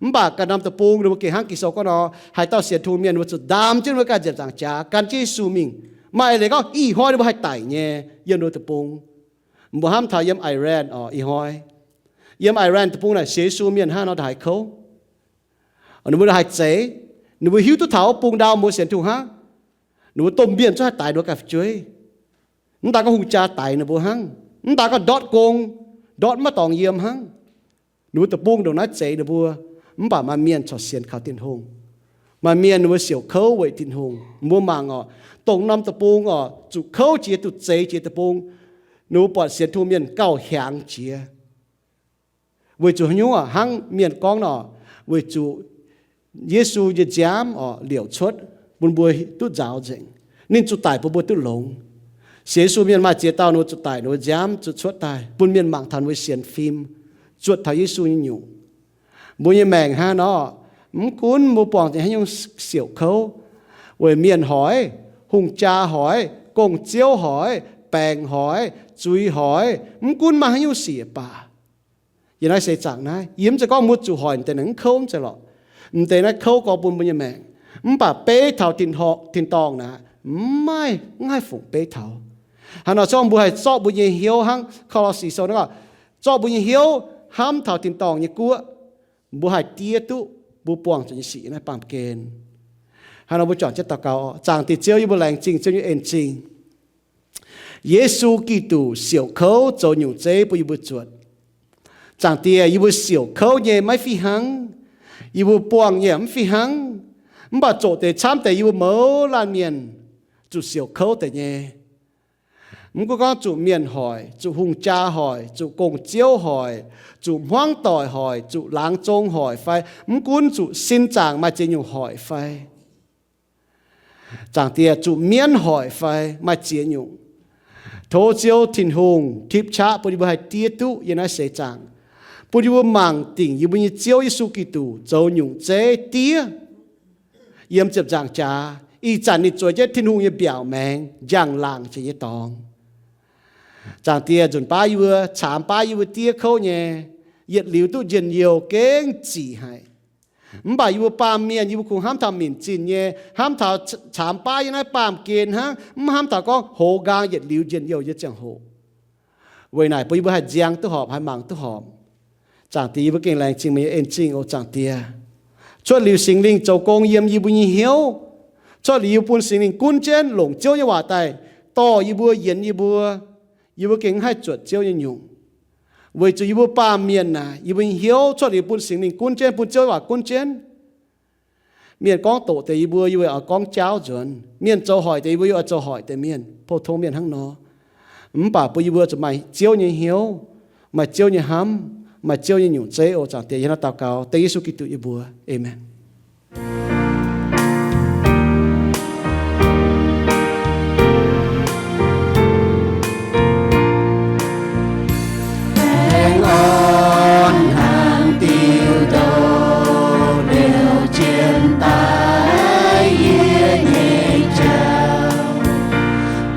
Mv baac ganh norm deic-bung ninh mbuo gengh hnangv Ging-Sou gorngv nor, haaix dauh sienx Tin-Hungh mienh ninh mbuo zuqc ndaam jienv ninh mbuo ganh nziepc nzaangc jaax gan jienv Yesu mingh. Maaih eix leiz gorngv ih hnoi ninh mbuo haih daic nyei yiem ninh mbuo deic-bung. Mbuo hnamv taux yiem Iran orqc, ih hnoi yiem Iran deic-bung naaic sienx Yesu mienh hnangv nor ndongc haaix kouv. Ninh mbuo ndongc haaix zeiz, ninh mbuo hiuv duqv taux wuov bung ndau mbuo sienx Tin-Hungh hnangv. Ninh mbuo domh mienh zungv haih daix ninh mbuo ganh fu'jueiv. Mv daan gorngv hungh jaa daix ninh mbuo hnangv, mv daan gorngv ndortv gong, ndortv maiv dorngx yiem hnangv. Ninh mbuo deic-bung ndongc naaiv zeix ninh mbuo, mv baac maaih mienh corc sienx kaux Tin-Hungh. Maaih mienh ninh mbuo siouc kouv weic Tin-Hungh. Mbuo mangc orqc, dongh norm deic-bung orqc, zuqc kouv jiex, zuqc zeix jiex deic-bung, ninh mbuo buatc sienx Tin-Hungh mienh gauh hiaangx jiex. Weic zuqc haaix nyungc orqc? Hnangv mienh gorngv nor, weic zuqc Yesu nyei nziaamv orqc liouc cuotv bun mbuo duqv nzaaux nzengc. Ninh zuqc daic bun mbuo duqv longx. Sienx Yesu mienh maaih ziex dauh ninh mbuo zuqc daic, ninh mbuo nziaamv zuqc cuotv daaih bun mienh mangc taux ninh mbuo sienx fim, zuotc taux Yesu nyei nyungc. Mbuo nyei maengc hnangv nor, mv gunv mbuo buangh zuqc haaix nyungc siouc kouv, weic mienh hoic, hungh jaa hoic, gong-ziouv hoic, baengc hoic, zuiz hoic, mv gunv maaih haaix nyungc sic baac, yiem naaiv seix zaangc naaiv, yie mv zeiz gorngv mbuo zuqc hoic deix naaic mv kouv, mv zeiz lorqc. M'deix naaiv kouv gorngv bun mbuo nyei maengc, mv baac beiv taux tin-dorngh naaic, mv maaih, mv haih fungc beiv taux. Hnangv nor zorqv mbuo haih zorqv mbuo nyei hnyouv hnangv Ko^lo^si Sou naaiv gorngv, zorqv mbuo nyei hnyouv hnamv taux tin-dorngh nyei guoqv, mbuo haih diev duqv mbuo buangh zuqc nyei sic naaiv baamh gen. Hnangv nor mbuo juangc jienv daux gaux. Zaangc Diex Ziouv, yie mbuo laengz zingh Ziouv nyei en-zingh. Yesu Giduc siouc kouv zoux nyungc zeiv bun yie mbuo zuotc. Zaangc Diex, yie mbuo siouc kouv nyei maiv fih hnangv. Yie mbuo buangh nyei mv fih hnangv. Mv baac zoqc deix camv deix yie mbuo mouz laanh mienh zuqc siouc kouv deix nyei. Mv gunv gorngv zuqc mienh hoic, zuqc hungh jaa hoic, zuqc gong-ziouv hoic, zuqc hmuangv doic hoic, zuqc laangz zong hoic fai, mv gunv zuqc sin zaangc maaih ziex nyungc hoic fai, Zaangc Diex, zuqc mienv hoic fai maaih ziex nyungc, tov Ziouv Tin-Hungh tipv qaqv bun yie mbuo haih diev duqv yiem naaiv seix zaangc, bun yie mbuo mangc dingc yie mbuo nyei Ziouv Yesu Giduc zoux nyungc zeiv diev yiem ziepc nzaangc jaax. Ih zanc ninh zueiz jienv Tin-Hungh nyei mbiaauc maengx njang-laangc jiex nyei dorngx. Zaangc Diex, nzunc baav yie mbuo caamx baav yie mbuo diev kouv nyei, yietc liuz duqv njien-youh gengh zic haic. Mv baac yie mbuo baamh mienh, yie mbuo kungx hnamv taux minc zinh nyei, hnamv taux caamx baav yiem naaiv baamh gen hnangv, mv hnamv taux gorngv hoz nqaang yietc liuz njien-youh nyei ziangh hoc. Weic naaic bun yie mbuo haih nziang duqv horpc, haih mangc duqv horpc. Zaangc Diex, yie mbuo gengh laengz zingh meih nyei en-zingh oc, Zaangc Diex. Cuotv liuz Singx Lingh zoux gong yiem yie mbuo nyei hnyouv, cuotv liuz yie mbuo bun Singx Lingh gunv jienv longc Ziouv nyei waac daaih dorh yie mbuo, yienx yie mbuo, yie mbuo gengh mv haih zuotc Ziouv nyei nyungc. Weic zuqc yie mbuo baamh mienh naaic, yie mbuo nyei hnyouv cuotv liuz bun Singx Lingh gunv jienv, bun Ziouv nyei waac gunv jienv. Mienh gorngv doqc deix yie mbuo, yie mbuo oix gorngv jaauv nzuonx. Mienh zoux hoic deix yie mbuo, yie oix zoux hoic deix mienh. Pou-tong mienh hnangv nor. Mv baac bun yie mbuo zuqc maaih Ziouv nyei hnyouv, maaih Ziouv nyei hnamv, maaih Ziouv nyei nyungc zeiv oc, Zaangc Diex. Yie hnangv naaiv daux gaux dengv Yesu Giduc nyei mbuox. Aamen. Aengx orn hnangv diuh ndoqv liouh jienv daaih yie nyei jauv,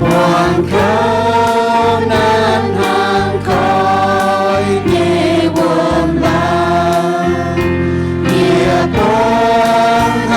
buangh kouv naanc hnangv koiv nyei wuom-laangc. Yie buangv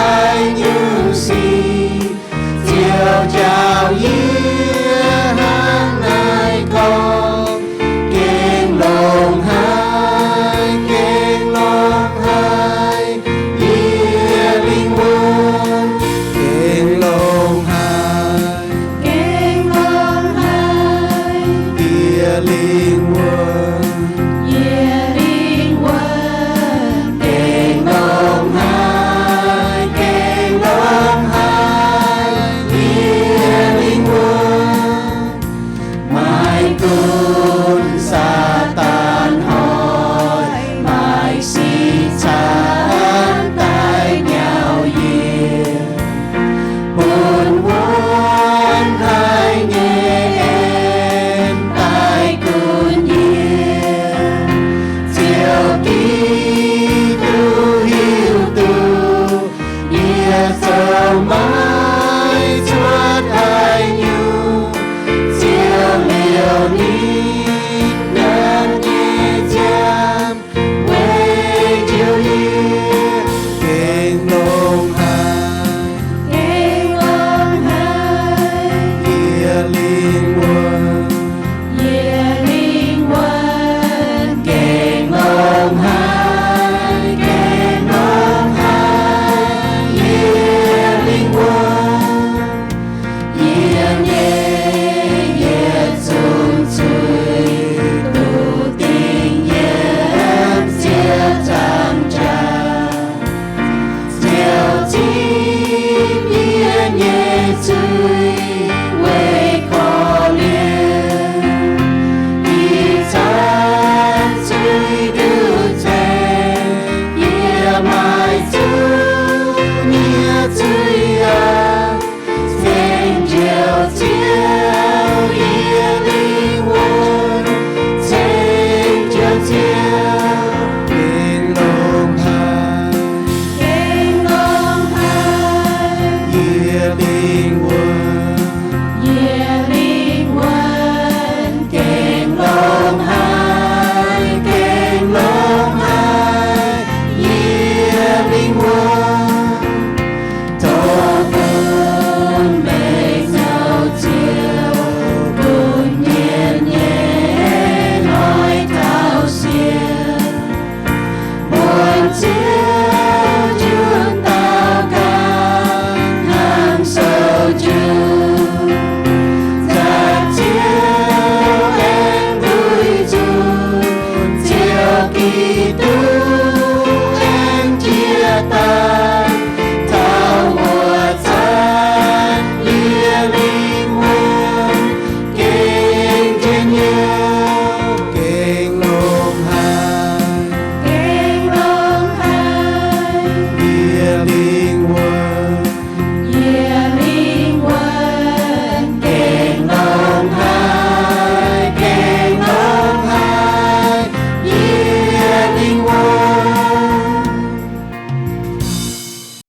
nyei dingh.